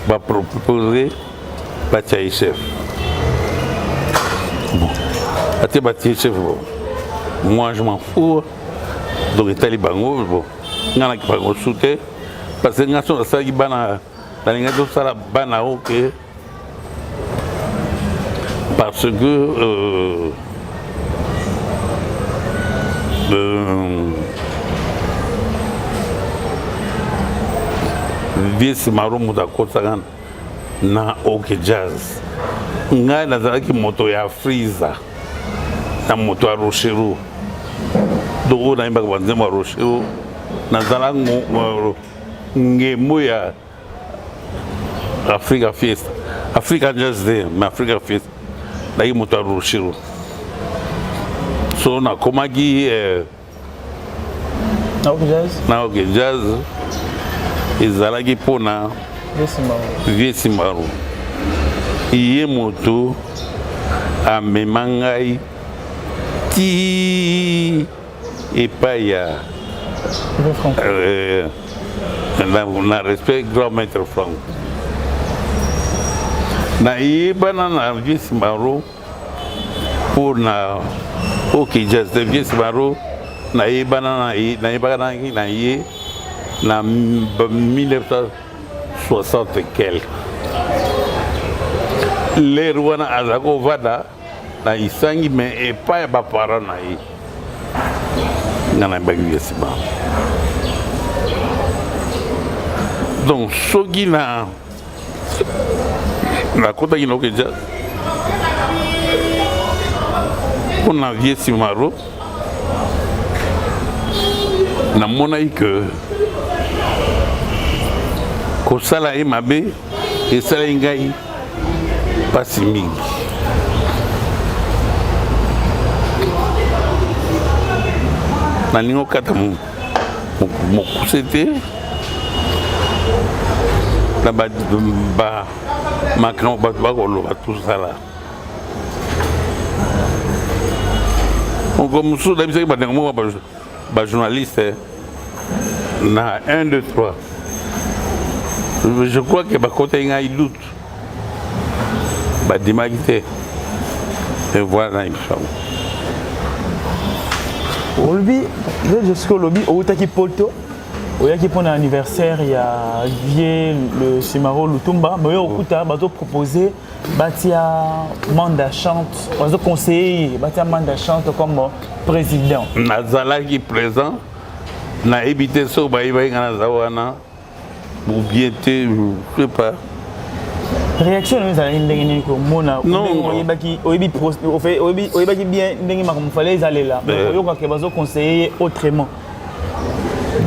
bapropose batia ye chef. Bon, ate batie chef, bon, moi je m'en fous. Donc etali bango. Bon, nga naki bango su te, parce que nga so nasalaki bana, nalingaki tosala bana oke, parce que vieux Simaro moto akotaka na OK Jazz. Ngai nazalaki moto ya Afrisa na moto ya Rochereau. Donc oyo nayembaka banzembo ya Rochereau, nazala ngembo ya Africa Fiesta, Africa Jazz te, mais Africa Fiesta. Nayaki moto ya Rochereau. So nakomaki na OK Jazz. Na OK Jazz ezalaki mpona vieux Simaro. Ye moto amema ngai ti epai ya na respect grand maître Franco. Nayebana na vieux Simaro mpo na OK Jazz te. Vieux Simaro, nayebana, nayebaka na ye na 1960 quelque. L'heure wana aza kovanda na Isangi, mais epai ya baparent na ye. Nga nayebaki vieux Simaro. Donc soki na nakotaki na OK Jazz mpona vieux Simaro, namonaki ke kosala ye mabe esalaki ngai mpasi mingi. Nalingi okata mokuse te na makambo bato bakoloba. Tosala moko mosusu, nayebisaki bandeko moko bajournaliste na 1 2 3, je crois que bakotaki ngai doute, bandimaki te. Et voilà, nayebisa yango. Olobi soki olobi outaki poto, oyaki mpona anniversaire ya vieux le Simaro Lutumba, mais oyo okuta bazopropose batia Manda Chante, bazoconseille ye batia Manda Chante comme président. Nazalaki présent, nayebi te soki bayebaki nga naza wana ou bien te, je sais pas. Réaction nayo ezalaki ndenge nini komona oyebaki, oyebaki bien ndenge makambo fale ezalela, oyokaka bazoconseille ye autrement?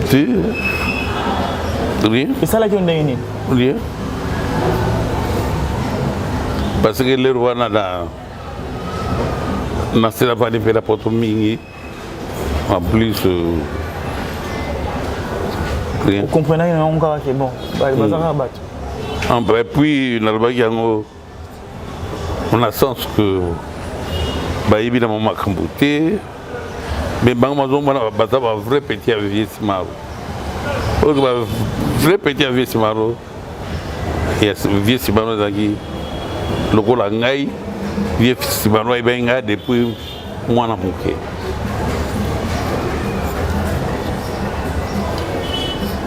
Te, rien. Esalaki yo ndenge nini? Rien, parce que l'heure wana na nasela vandi mpe na poto mingi en plus, rien. Ocomprenaki na yango kaka ke bon, baza kaka bato. Et puis nalobaki yango na sens que bayebi na makambo te, mais bango bazomona baza bavrai petit ya vieux Simaro. Oyo bavrai petit ya vieux Simaro, ya vieux Simaro ezalaki lokola ngai. Vieux Simaro ayebaki ngai depuis mwana moke.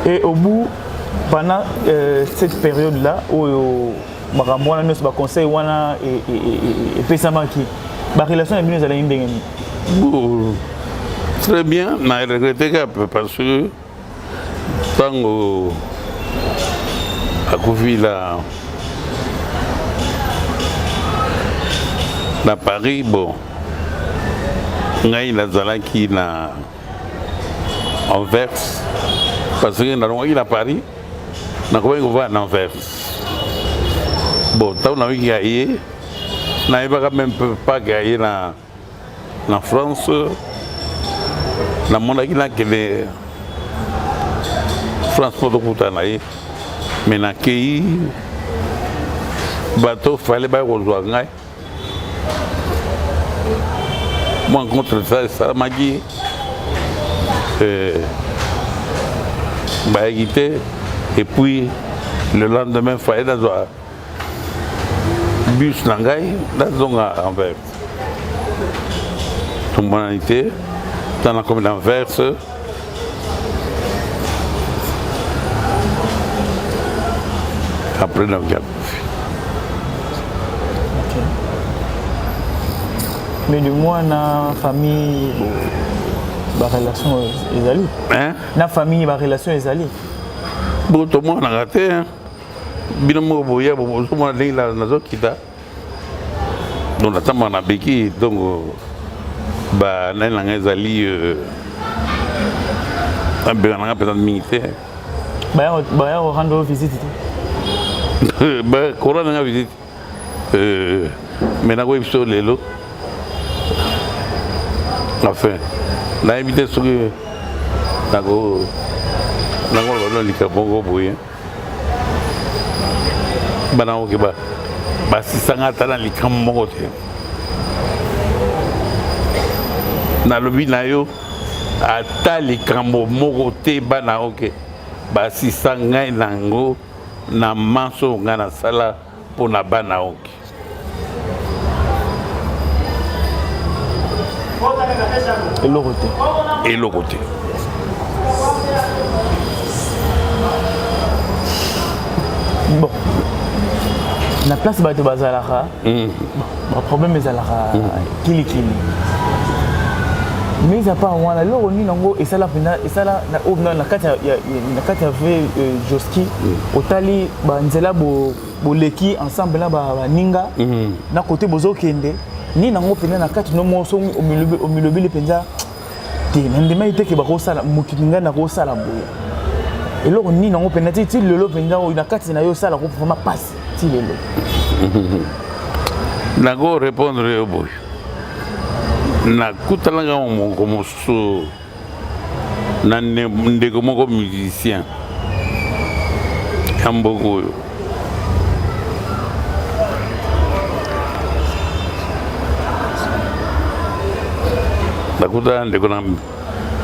Et au bout, pendant cette période là oyo makambo wana nyonso, baconseil wana epesamaki, barelation na bino ezalaki ndenge nini? Bon, très bien. Na regretté kaka parce que ntango akufi na Paris, bon, ngai nazalaki na Anvers, parce que nalongwaki na Paris. Nakomaki kovanda na Anvers. Bon, ntango nayoki ya ye, nayebaka meme pas ke aye na na France. Namonaki nakende France mpo tokutana na ye, me nakei, bato fale baya kozwa ngai. Mwa rencontre esalamaki, bayaki te. Et puis le lendemain, fallait nazwa bus na ngai, nazonga Anvers. Tomonani te. Ntango nakomi na Anvers, après nakoki akufi. Mais du moins na famille, barelation ezali? Hein? Na famille, barelation ezali? Bo tomonanaka te, hein? Bino moko boya, bozomona ndenge nazokita. Donc natambaka na beki, donc banani na ngai ezali abenga na ngai mpenza mingi te. Baya korendre visite te? Korendre ngai visite, mais nakoyebi biso lelo, enfin nayebi te soki nakoloba no likambo moko boye. Bana oke basisanga ata na likambo moko te. Nalobi na yo, ata likambo moko te bana oke basisa ngai nango na manso ngai nasala mpo na bana oke. Eloko te. Eloko te. Bon, na place bato bazalaka, baproblème ezalaka kilikili. Mise à part wana, eloko nini yango esala mpenza, esala oyo na kati ya ve Josky, otali banzela boleki ensemble na baninga, na kote bozokende, nini yango mpenza na kati no moko soki omilobeli mpenza te, nandimaki te ke bakosala mokili, ngai nakosala boye? Eloko nini yango mpenza ti lelo mpenza oyo na kati na yo osalako vraiment pasi ti lelo? Nako répondre yo boye: nakutanaka moko mosusu na ndeko moko musicien ya mboka oyo. Nakutana ndeko na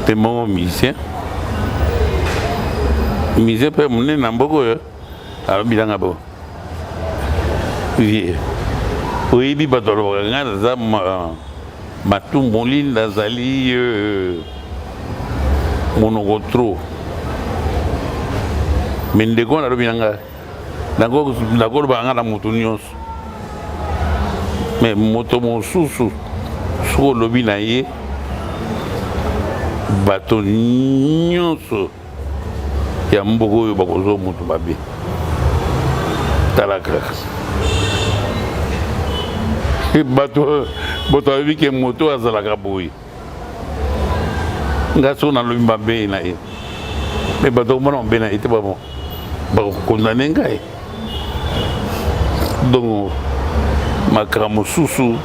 te moko musicien mpe monene na mboka oyo. Alobi nanga bo: "Vieux, oyebi bato alobaka ngai naza matumboli, nazali monoko trop. Mais ndeko wana alobi na ngai, nakolobaka ngai na moto nyonso, mais moto mosusu soki olobi na ye, bato nyonso ya mboka oyo bakozwa moto mabe. Tala kaka bato, bato bayebi ke moto azalaka boye. Nga soki nalobi mabe na ye, mais bato komona mabe na ye te, bakokondane ngai. Donc makambo mosusu,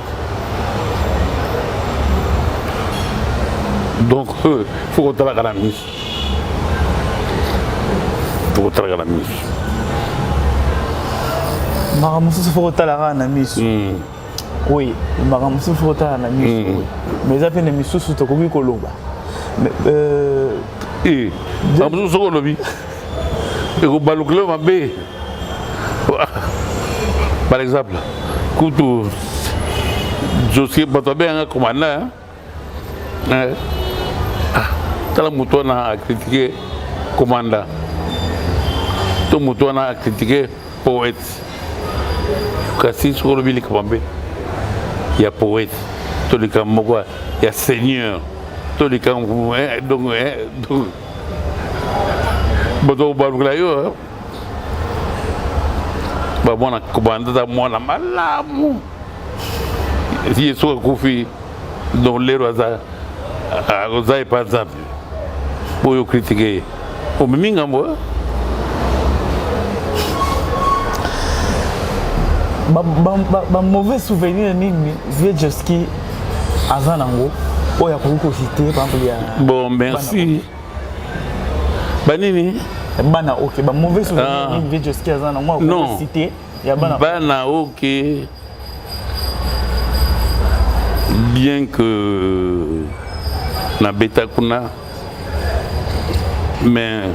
donc faut kotalaka na miso, faut kotalaka na miso. Makambo mosusu faut kotalaka na miso. Oui, makambo mosusu faut kotala na miso. Oui, mais eza mpe na misusu tokoki koloba. Makambo mosusu soki olobi, ekobalukela mabe. Par exemple, kutu Josie, bato abenganga commandant. Tala, moto wana acritiquer commandant to moto wana acritiquer poète. Kasi soki olobi likambo mabe ya poète to likambo moko ya seigneur to likambo, donc bato kobalukela yo. Bamwana commandant aza mwana malamu, ye soki akufi, donc lero aza aza epa Nzambe. Oyo critiquer ye, omemi ngambo. Ba mauvais souvenir nini vieux Josky aza nango oyo akoki kocite par exemple ya Bon, merci. Banini? Bana OK, ba mauvais souvenir nini vieux Josky aza nango akoki kocite ya bana? Bana OK, bien que nabeta kuna, mais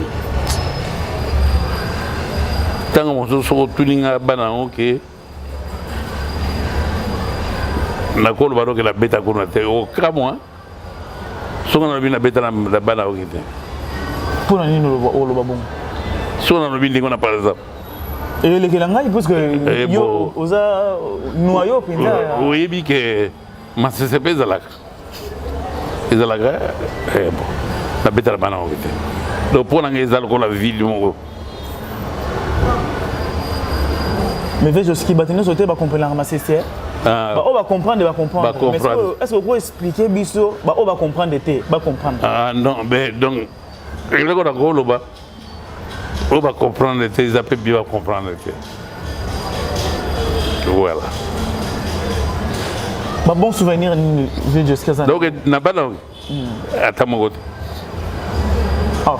ntango mosusu soki otuni nga bana yango ke nakoloba noke nabeta kuna te, okamwa soki nalobi nabeta na bana oki te. Mpona nini oloba bongo? Soki nalobi ndenge wana, par exemple, elekela ngai puisque yo oza noyo mpenza. Oyebi ke masese mpe ezalaka. Bon, nabetala bana oki te, donc mpo na ngai eza lokola ville moko. Mais vieux Josky, bato nyonso te bacomprenaka masese. Baoyo bacomprendre, bacomprendre. Mais est ce que oko expliquer biso, baoyo bacomprendre te bacomprendre? Ah non, mais donc eloko na koloba, oyo bacomprendre te, eza mpe bien bacomprendre te, voilà. Babon souvenir nini vieux Josky aza? Donc na bana ata moko te. Oh.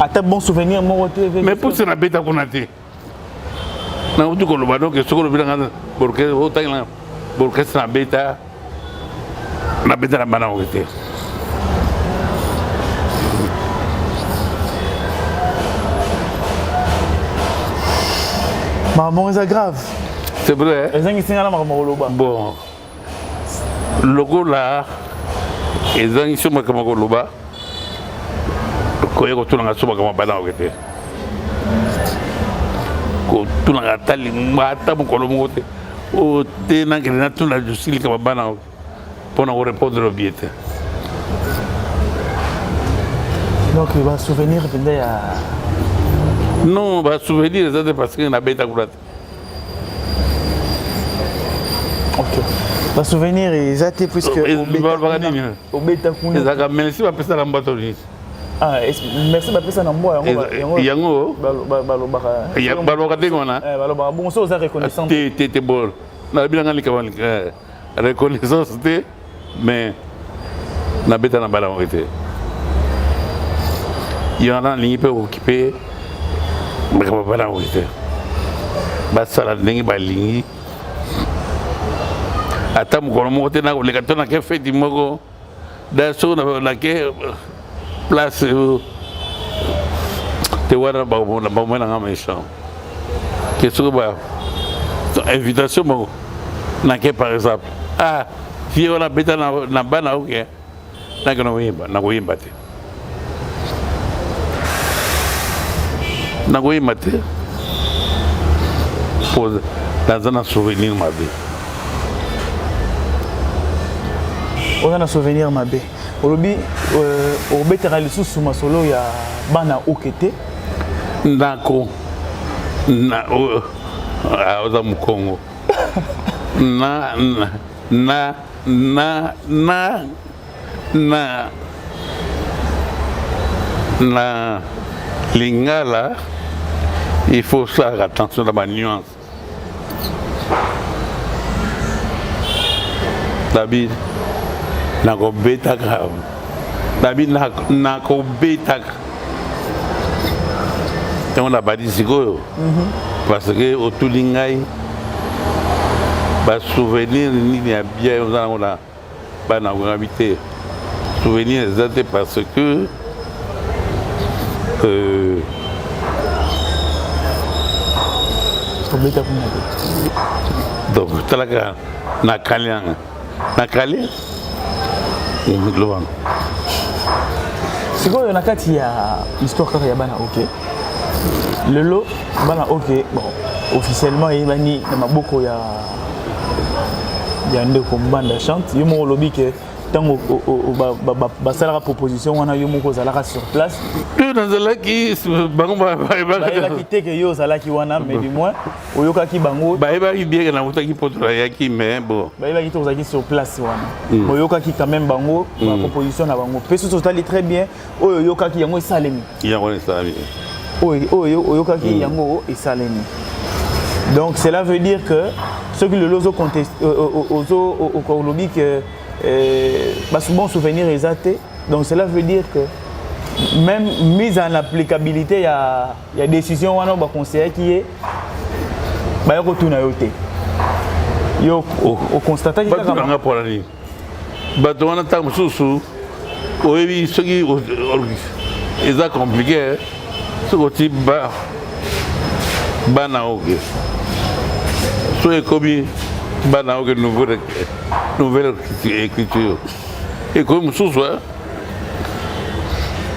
Ata bon souvenir moko te? Mais mposa nabeta kuna te, nauti koloba. Donc soki olobi nanga otangela orchestre nabeta, nabeta na bana oke te. Makambo eza grave. C'est vrai. Ezangisi nga na makambo koloba. Bon, lokola ezangisi makambo koloba, koya kotunanga so makambo bana oke te, kotunanga ata limba ata mokolo moko te oyo te nakende natuna Josky likambo bana oke mpona korépondre obie te. Donc basouvenir mpenza ya Non, basouvenir eza te parce que nabeta kuna te. Ok, basouvenir eza te puisque balobaka nini? Obeta kuna. Ezalaka merci bapesa na mbato nini? Ah, merci bapesa na mbwa. Yango yango. Balobaka. Balobaka ndenge wana. Balobaka bongo so oza reconnaissant. Te te te, bon, nalobi nanga likambo reconnaissance te, mais nabeta na bala moko te. Yo wana nalingi mpe kokipe makambo bana moko te, basala ndenge balingi. Ata mokolo moko te nakoleka to nake feti moko da soki nake place te wana bamonanga méchant ke soki ba invitation moko nake, par exemple, ah, fille wana beta na bana oke, nake nakoyemba, nakoyemba te, nakoyemba te po naza na souvenir mabe. Oza na souvenir mabe, olobi obetaka lisusu masolo ya bana oke te. Ndako na oza mokongo na na na na na na lingala, il faut faire attention na banuance. David nakobetaka, David nakobetaka ntango nabandi sikoyo, parce que otuli ngai basouvenir nini ya bien oza nango na bana. Ngabi te, souvenir eza te parce que Obeta kuna te. Donc talaka nakali yanga nakali lobanga. Sikoyo na kati ya histoire kaka ya bana OK, lelo bana OK, bon, officiellement eyebani na maboko ya ndeko Mbanda Chante. Yo moko olobi ke ntango basalaka proposition wana, yo moko ozalaka sur place. Te, nazalaki bango. Bayebaki te ke yo ozalaki wana, mais du moins oyokaki bango. Bayebaki bien ke nakutaki poto, nayaki, mais bon. Bayebaki te ozalaki sur place wana, oyokaki quand même bango baproposition na bango. Mpe soki otali très bien, oyo oyokaki yango esalemi. Yango esalemi. Oyo oyokaki yango esalemi. Donc cela veut dire que soki lelo olobi que bon souvenir eza te, donc cela veut dire que même mise en applicabilité ya décision wana baconseillaki ye, baya kotuna yo te, yo oconstataki kaka mpona nini? Bato wana, ntango mosusu oyebi, soki eza compliqué, soki oti bana oke, soki ekomi bana oke nouvelle écriture, ekomi mosusu.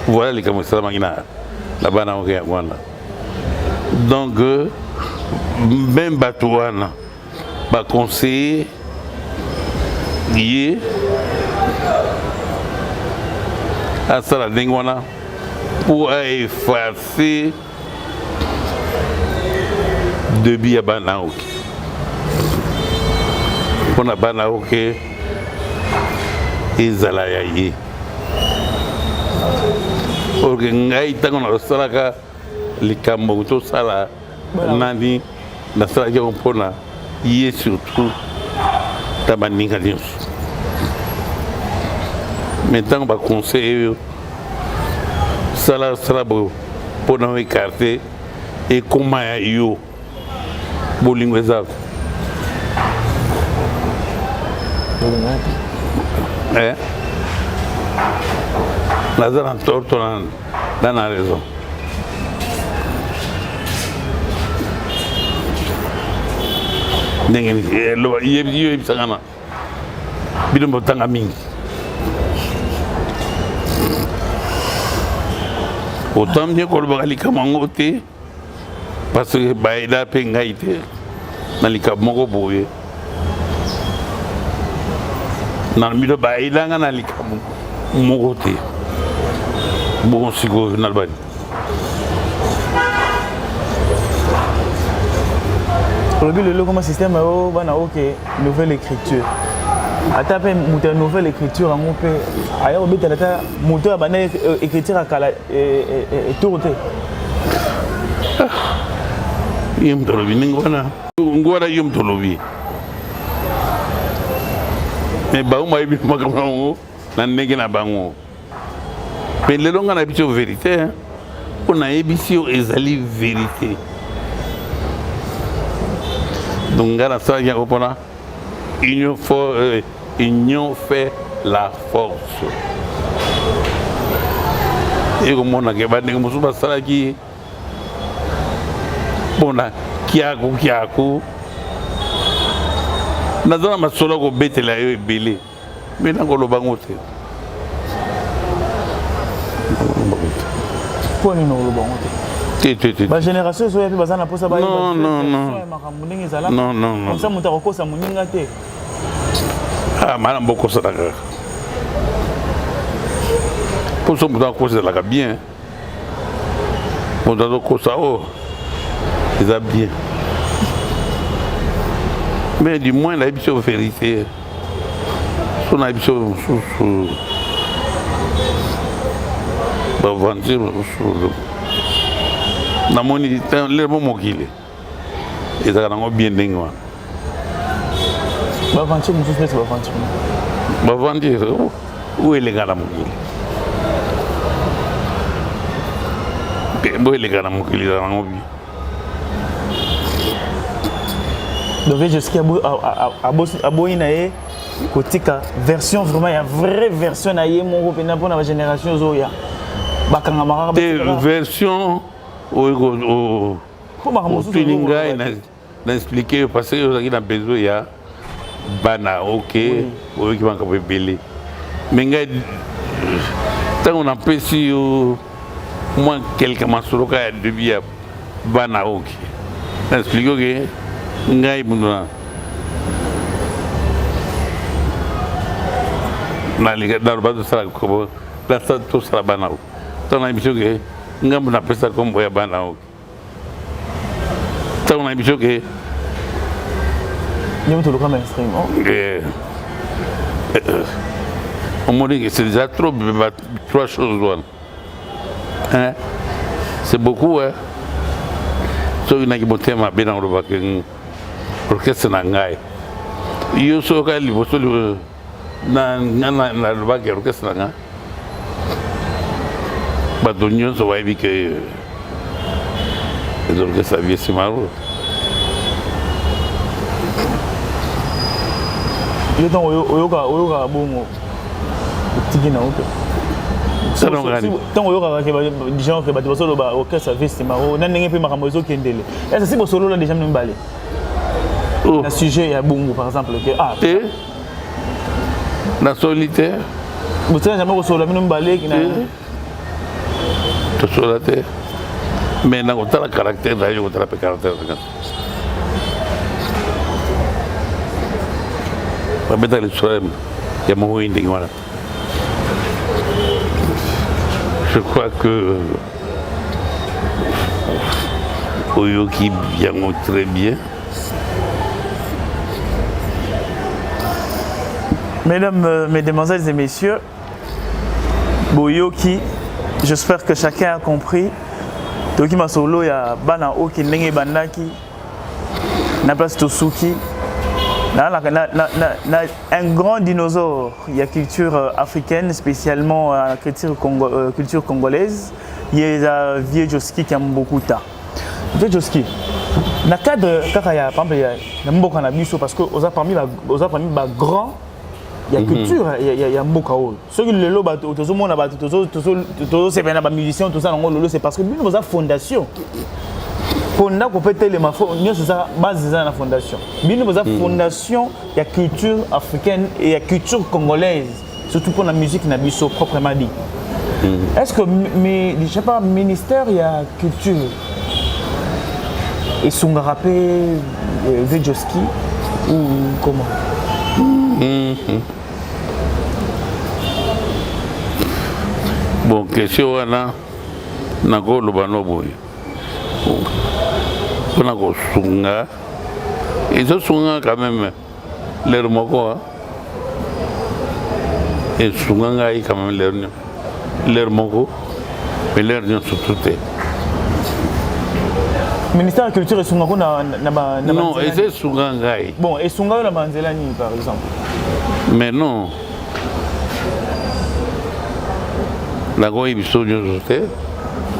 Voilà likambo esalamaki na bana oke yango wana. Donc même bato wana baconseiller ye asala ndenge wana pour aeffacer début ya bana oke, mpona bana oke ezala ya ye. Oke, ngai ntango nasalaka likambo tosala nani, nasalaki yango mpona ye, surtout ta baninga nyonso. Mais ntango baconseil oyo sala sala boye mpona oécarter, ekóma ya yo, bolingo eza. Eh? Naza na tort to na raison? Ndenge nini yo yebisanga na bino botanga mingi, autant mieux kolobaka likambo yango te, parce que bayeda mpe ngai te na likambo moko boye na bino, bayelanga na likambo moko te. Bongo sikoyo nalobani? Olobi lelo koma système oyo bana oke nouvelle écriture, ata mpe moto ya nouvelle écriture yango mpe aya kobetela ata moto ya banda écriture ya kala tour te. Ye moto alobi ndenge wana, ngo wana yo moto olobi, mais bango bayebi makambo yango na ndenge na bango. Mais lelo ngai nayebi yo vérité, mpo nayebisi yo ezali vérité. Donc ngai nasalaki yango mpona union, for, union fait la force. Ekomonake bandenge mosusu basalaki mpona kiaku kiaku. Naza na masolo ya kobetela yo ebele, mais nakoloba ngo te. Mpo nini oloba ngo te? Te, te, te. Bagénération ezoya mpe baza na mposa. Non, non, non. Makambo ndenge ezalaka. Non, non, non. Comme ça moto akokosa moninga te. Ah, mana mbokosana kaka, mpo so moto akosa ezalaka bien. Moto azokosa oyo eza bien, mais du moins nayebi so vérité, so nayebi so mosusu, baaventure mosusu namoni lelo mo mokili ezalaka nango bien ndenge wana. Baaventure mosusu neti baaventure? Baaventure oyo eleka na mokili, bo eleka na mokili ezala nango bien. Donc Joski aboyi na ye kotika version vraiment ya vraie version na ye moko mpenza mpona bagénération ozoya bakangamaka. Te, version oyo otuni ngai na expliquer yo, parce que ozalaki na besoin ya bana oke, oyoki makambo ebele. Mais ngai ntango napesi yo mwa quelque masolo kaka ya début ya bana oke, na expliquer oke ngai mutu na naloba tosala tosala bana oke. Ntango nayebi soki ngambo napesa nkombo ya bana oke, ntango nayebi soki Nde moto oluka mainstream. Omoni que c'est déjà trop, trois choses wana, hein? C'est beaucoup, hein? Soki naki motema mabe na kolobaka orchestre na ngai, yo soki oka liboso nalobaki orchestre na ngai, bato nyonso bayebi ke eza orchestre ya vieux Simaro. Yo ntango oyokaka bongo, otiki na yo mpe ntango oyokaka ke genre ke bato bazoloba orchestre vieux Simaro na ndenge mpe makambo ezokendele, ese si bosolola déjà bino mibale na sujet ya bongo, par exemple ke ah? Te, nasoli te. Bosala jamais kosolola bino mibale? Tosola te, mais nakotala caractère na yo, kotala mpe caractère na nga. Babetaka lisolo ya mowei ndenge wana. Je crois que oyoki yango très bien. Mesdames, mesdemoiselles et messieurs, boyoki, j'espère que chacun a compris. Toyoki masolo ya bana oki ndenge ebandaki na place tosuki na un grand dinosaure ya culture africaine, spécialement la culture congolaise, ye eza vieux Josky Kiambukuta. Vieux Josky, na cadre kaka ya, par exemple, ya mboka na biso, parce que oza parmi ba grand ya culture ya mboka oyo, soki lelo bato tozomona, bato tozosepela na bamusicien toza nango lelo, c'est parce que bino boza fondation. Mpo ndako mpe telema, nyonso eza base, eza na fondation. Bino boza fondation ya culture africaine et ya culture congolaise, surtout pour la musique na biso proprement dit. Est-ce que, mais, je sais pas, ministère ya culture esungaka mpe vieux Josky ou comment? Bon, question wana nakoloba no boye: mpona kosunga, ezosunga quand même. Lero moko esunga ngai quand même lero moko, mais lero nyonso tu te. Ministère ya culture esungako na Non, eza esunga ngai. Bon, esunga yo na banzela nini, par exemple? Mais non, nakoyebi biso nyonso te,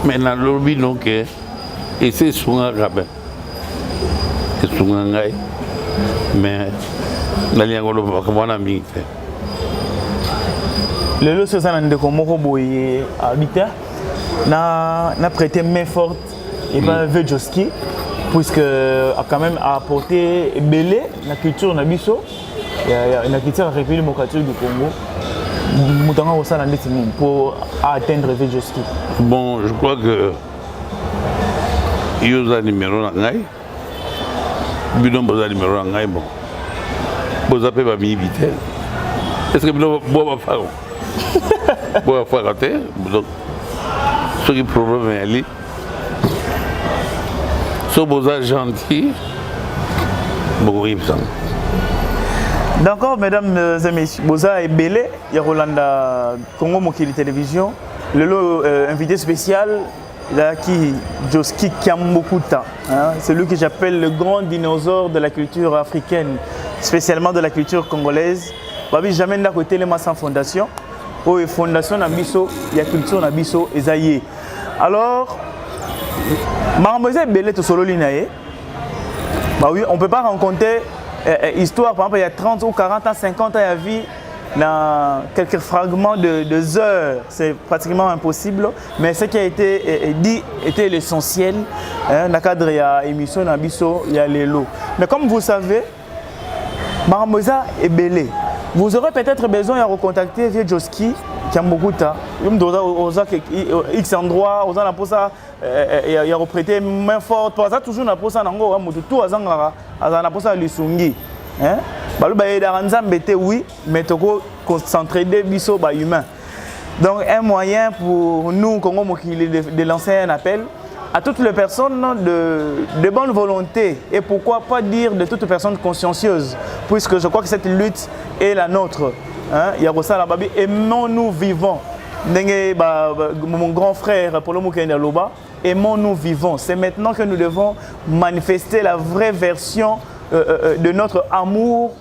mais nalobi no ke ese esungaka be, esunga ngai, mais nalinga koloba makambo wana mingi te. Lelo so oza na ndeko moko boye abi te na prêter main forte epa vieux Josky, puisque a quand même a apporté ebele na culture na biso, na culture ya République démocratique du Congo, moto anga kosala ndeti nini pour atteindre vieux Josky? Bon, je crois que yo oza numéro na ngai, bino boza numéro na ngai. Bon, boza mpe bamiyibi te. Est ce que bino bo bafaka, bo bafaka te? Donc soki problème eyali, so boza gentil, bokoyebisanga. D'accord, mesdames et messieurs, boza ebele ya kolanda Congo Mokili Télévision. Lelo invité spécial ezalaki Josky Kiambukuta, hein, celui que j'appelle le grand dinosaure de la culture africaine, spécialement de la culture congolaise. Babi jamais ndako etelema sans fondation. Oyo fondation na biso ya culture na biso eza ye. Alors makambo eza ebele tosololi na ye. Bah oui, on peut pas rencontrer histoire, par exemple, il y a 30 ou 40 ans, 50 ans, il y a vie dans quelques fragments de heures, c'est pratiquement impossible. Mais ce qui a été dit était l'essentiel, hein, dans le cadre de l'émission na biso ya lelo. Mais comme vous savez, makambo eza ebele. Vous aurez peut-être besoin de recontacter vieux Josky Kiambukuta. Oza X endroit, oza na posa ya koprêter main forte, po aza toujours na posa nango. Moto tu azangaka, azala na posa ya lisungi. Baloba bayedaka Nzambe te, oui, mais toko concentrer biso bahumain. Donc un moyen pour nous, Congo Mokili, de lancer un appel à toutes les personnes de bonne volonté et pourquoi pas dire de toutes personnes consciencieuses, puisque je crois que cette lutte est la nôtre. Hein? Ya babi, aimons-nous vivants. Ndenge ba, mon grand frère Polo Mukende aloba, Aimons-nous vivants. C'est maintenant que nous devons manifester la vraie version de notre amour,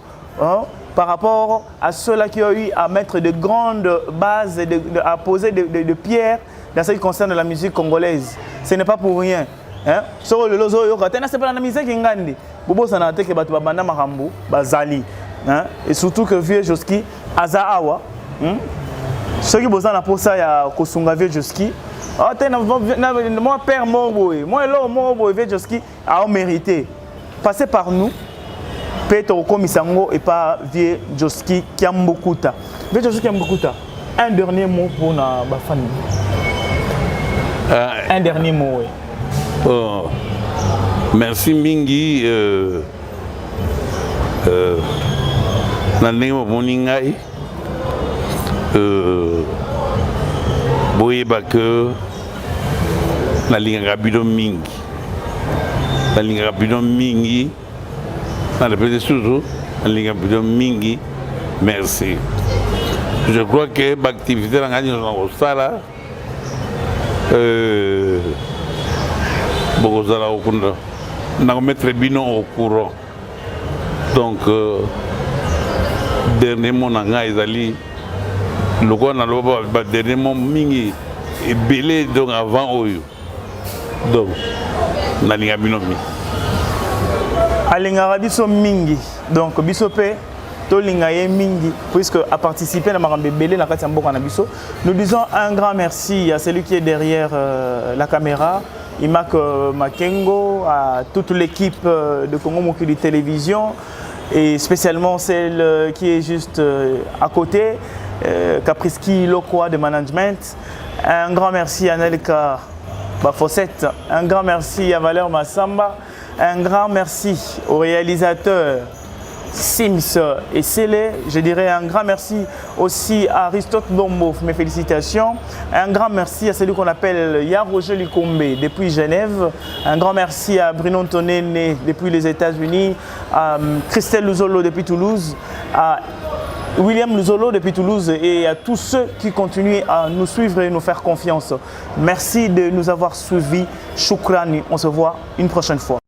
hein, par rapport à ceux-là qui ont eu à mettre de grandes bases, à poser de pierres dans ce qui concerne la musique congolaise. Ce n'est pas pour rien. Hein? Soko lelo ozoyoka te nasepela na musique ngandi, bobosana te ke bato babanda makambo bazali, hein? Et surtout que vieux Joski aza awa, Soki boza na posa ya kosunga vieux Joski, oh, te mwa père moko boye, mwa eloko moko boye, vieux Joski aomérité, passez par nous mpe tokokomisa yango epa vieux Joski Kiambukuta. Vieux Joski Kiambukuta, un dernier mot mpona bafani. Un dernier mot, oui. Oh, merci mingi na ndenge bomoni ngai. Boyeba ke nalingaka bino mingi, nalingaka bino mingi, na répété susu, nalingaka bino mingi. Merci. Je crois que baactivité na ngai nyonso na kosala, bokozala okunda nakomettre bino au courant. Donc dernier mot na ngai ezali lokola naloba badernier mot mingi ebele, donc avant oyo, donc nalinga bino mingi. Alingaka biso mingi, donc biso mpe tolinga ye mingi puisque a participé na makambo ebele na kati ya mboka na biso. Nous disons un grand merci à celui qui est derrière la caméra, Imak Makengo, à toute l'équipe de Congo Mokili Télévision et spécialement celle qui est juste à côté, Capriski Lokwa de management. Un grand merci à Nelka Bafosette, un grand merci à Valère Massamba, un grand merci au réalisateur Sims et Sélé. Je dirais un grand merci aussi à Aristote Dombo, mes félicitations. Un grand merci à celui qu'on appelle Yaroger Likombe depuis Genève. Un grand merci à Bruno Tonene depuis les États-Unis, à Christelle Luzolo depuis Toulouse, à William Luzolo depuis Toulouse et à tous ceux qui continuent à nous suivre et nous faire confiance. Merci de nous avoir suivis. Shukrani. On se voit une prochaine fois.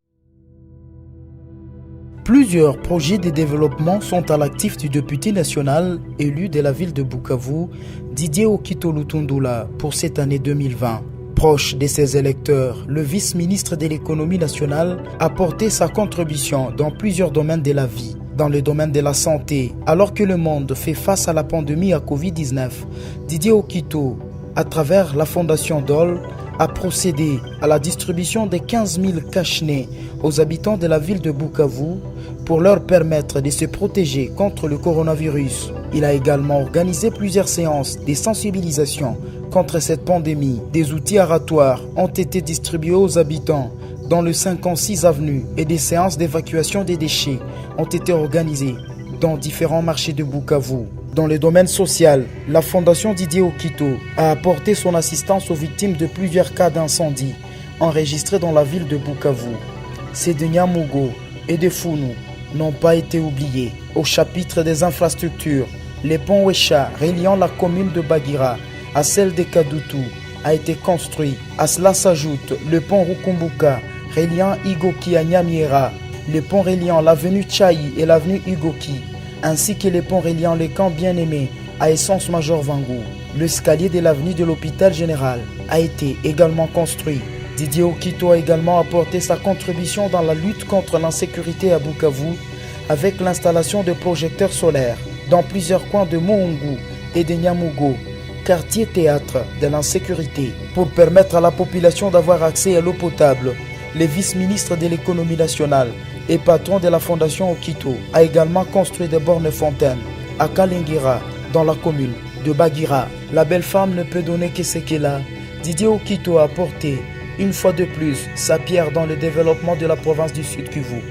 Plusieurs projets de développement sont à l'actif du député national élu de la ville de Bukavu, Didier Okito Lutundula, pour cette année 2020. Proche de ses électeurs, le vice-ministre de l'économie nationale a porté sa contribution dans plusieurs domaines de la vie. Dans le domaine de la santé, alors que le monde fait face à la pandémie à Covid-19, Didier Okito, à travers la fondation DOL, a procédé à la distribution de 15 000 cache-nez aux habitants de la ville de Bukavu pour leur permettre de se protéger contre le coronavirus. Il a également organisé plusieurs séances de sensibilisation contre cette pandémie. Des outils aratoires ont été distribués aux habitants dans le 56 avenue et des séances d'évacuation des déchets ont été organisées dans différents marchés de Bukavu. Dans le domaine social, la Fondation Didier Okito a apporté son assistance aux victimes de plusieurs cas d'incendie enregistrés dans la ville de Bukavu. Ceux de Nyamugo et de Founou n'ont pas été oubliés. Au chapitre des infrastructures, le pont Wesha reliant la commune de Bagira à celle de Kadutu a été construit. À cela s'ajoute le pont Rukumbuka reliant Igoki à Nyamiera, le pont reliant l'avenue Tchaï et l'avenue Igoki, ainsi que les ponts reliant les camps bien-aimés à Essence Major Vangu. L'escalier de l'avenue de l'hôpital général a été également construit. Didier Okito a également apporté sa contribution dans la lutte contre l'insécurité à Bukavu avec l'installation de projecteurs solaires dans plusieurs coins de Moungu et de Nyamugo, quartier théâtre de l'insécurité. Pour permettre à la population d'avoir accès à l'eau potable, le vice-ministre de l'économie nationale et patron de la fondation Okito a également construit des bornes fontaines à Kalingira, dans la commune de Bagira. La belle femme ne peut donner que ce qu'elle a. Didier Okito a apporté, une fois de plus, sa pierre dans le développement de la province du Sud Kivu.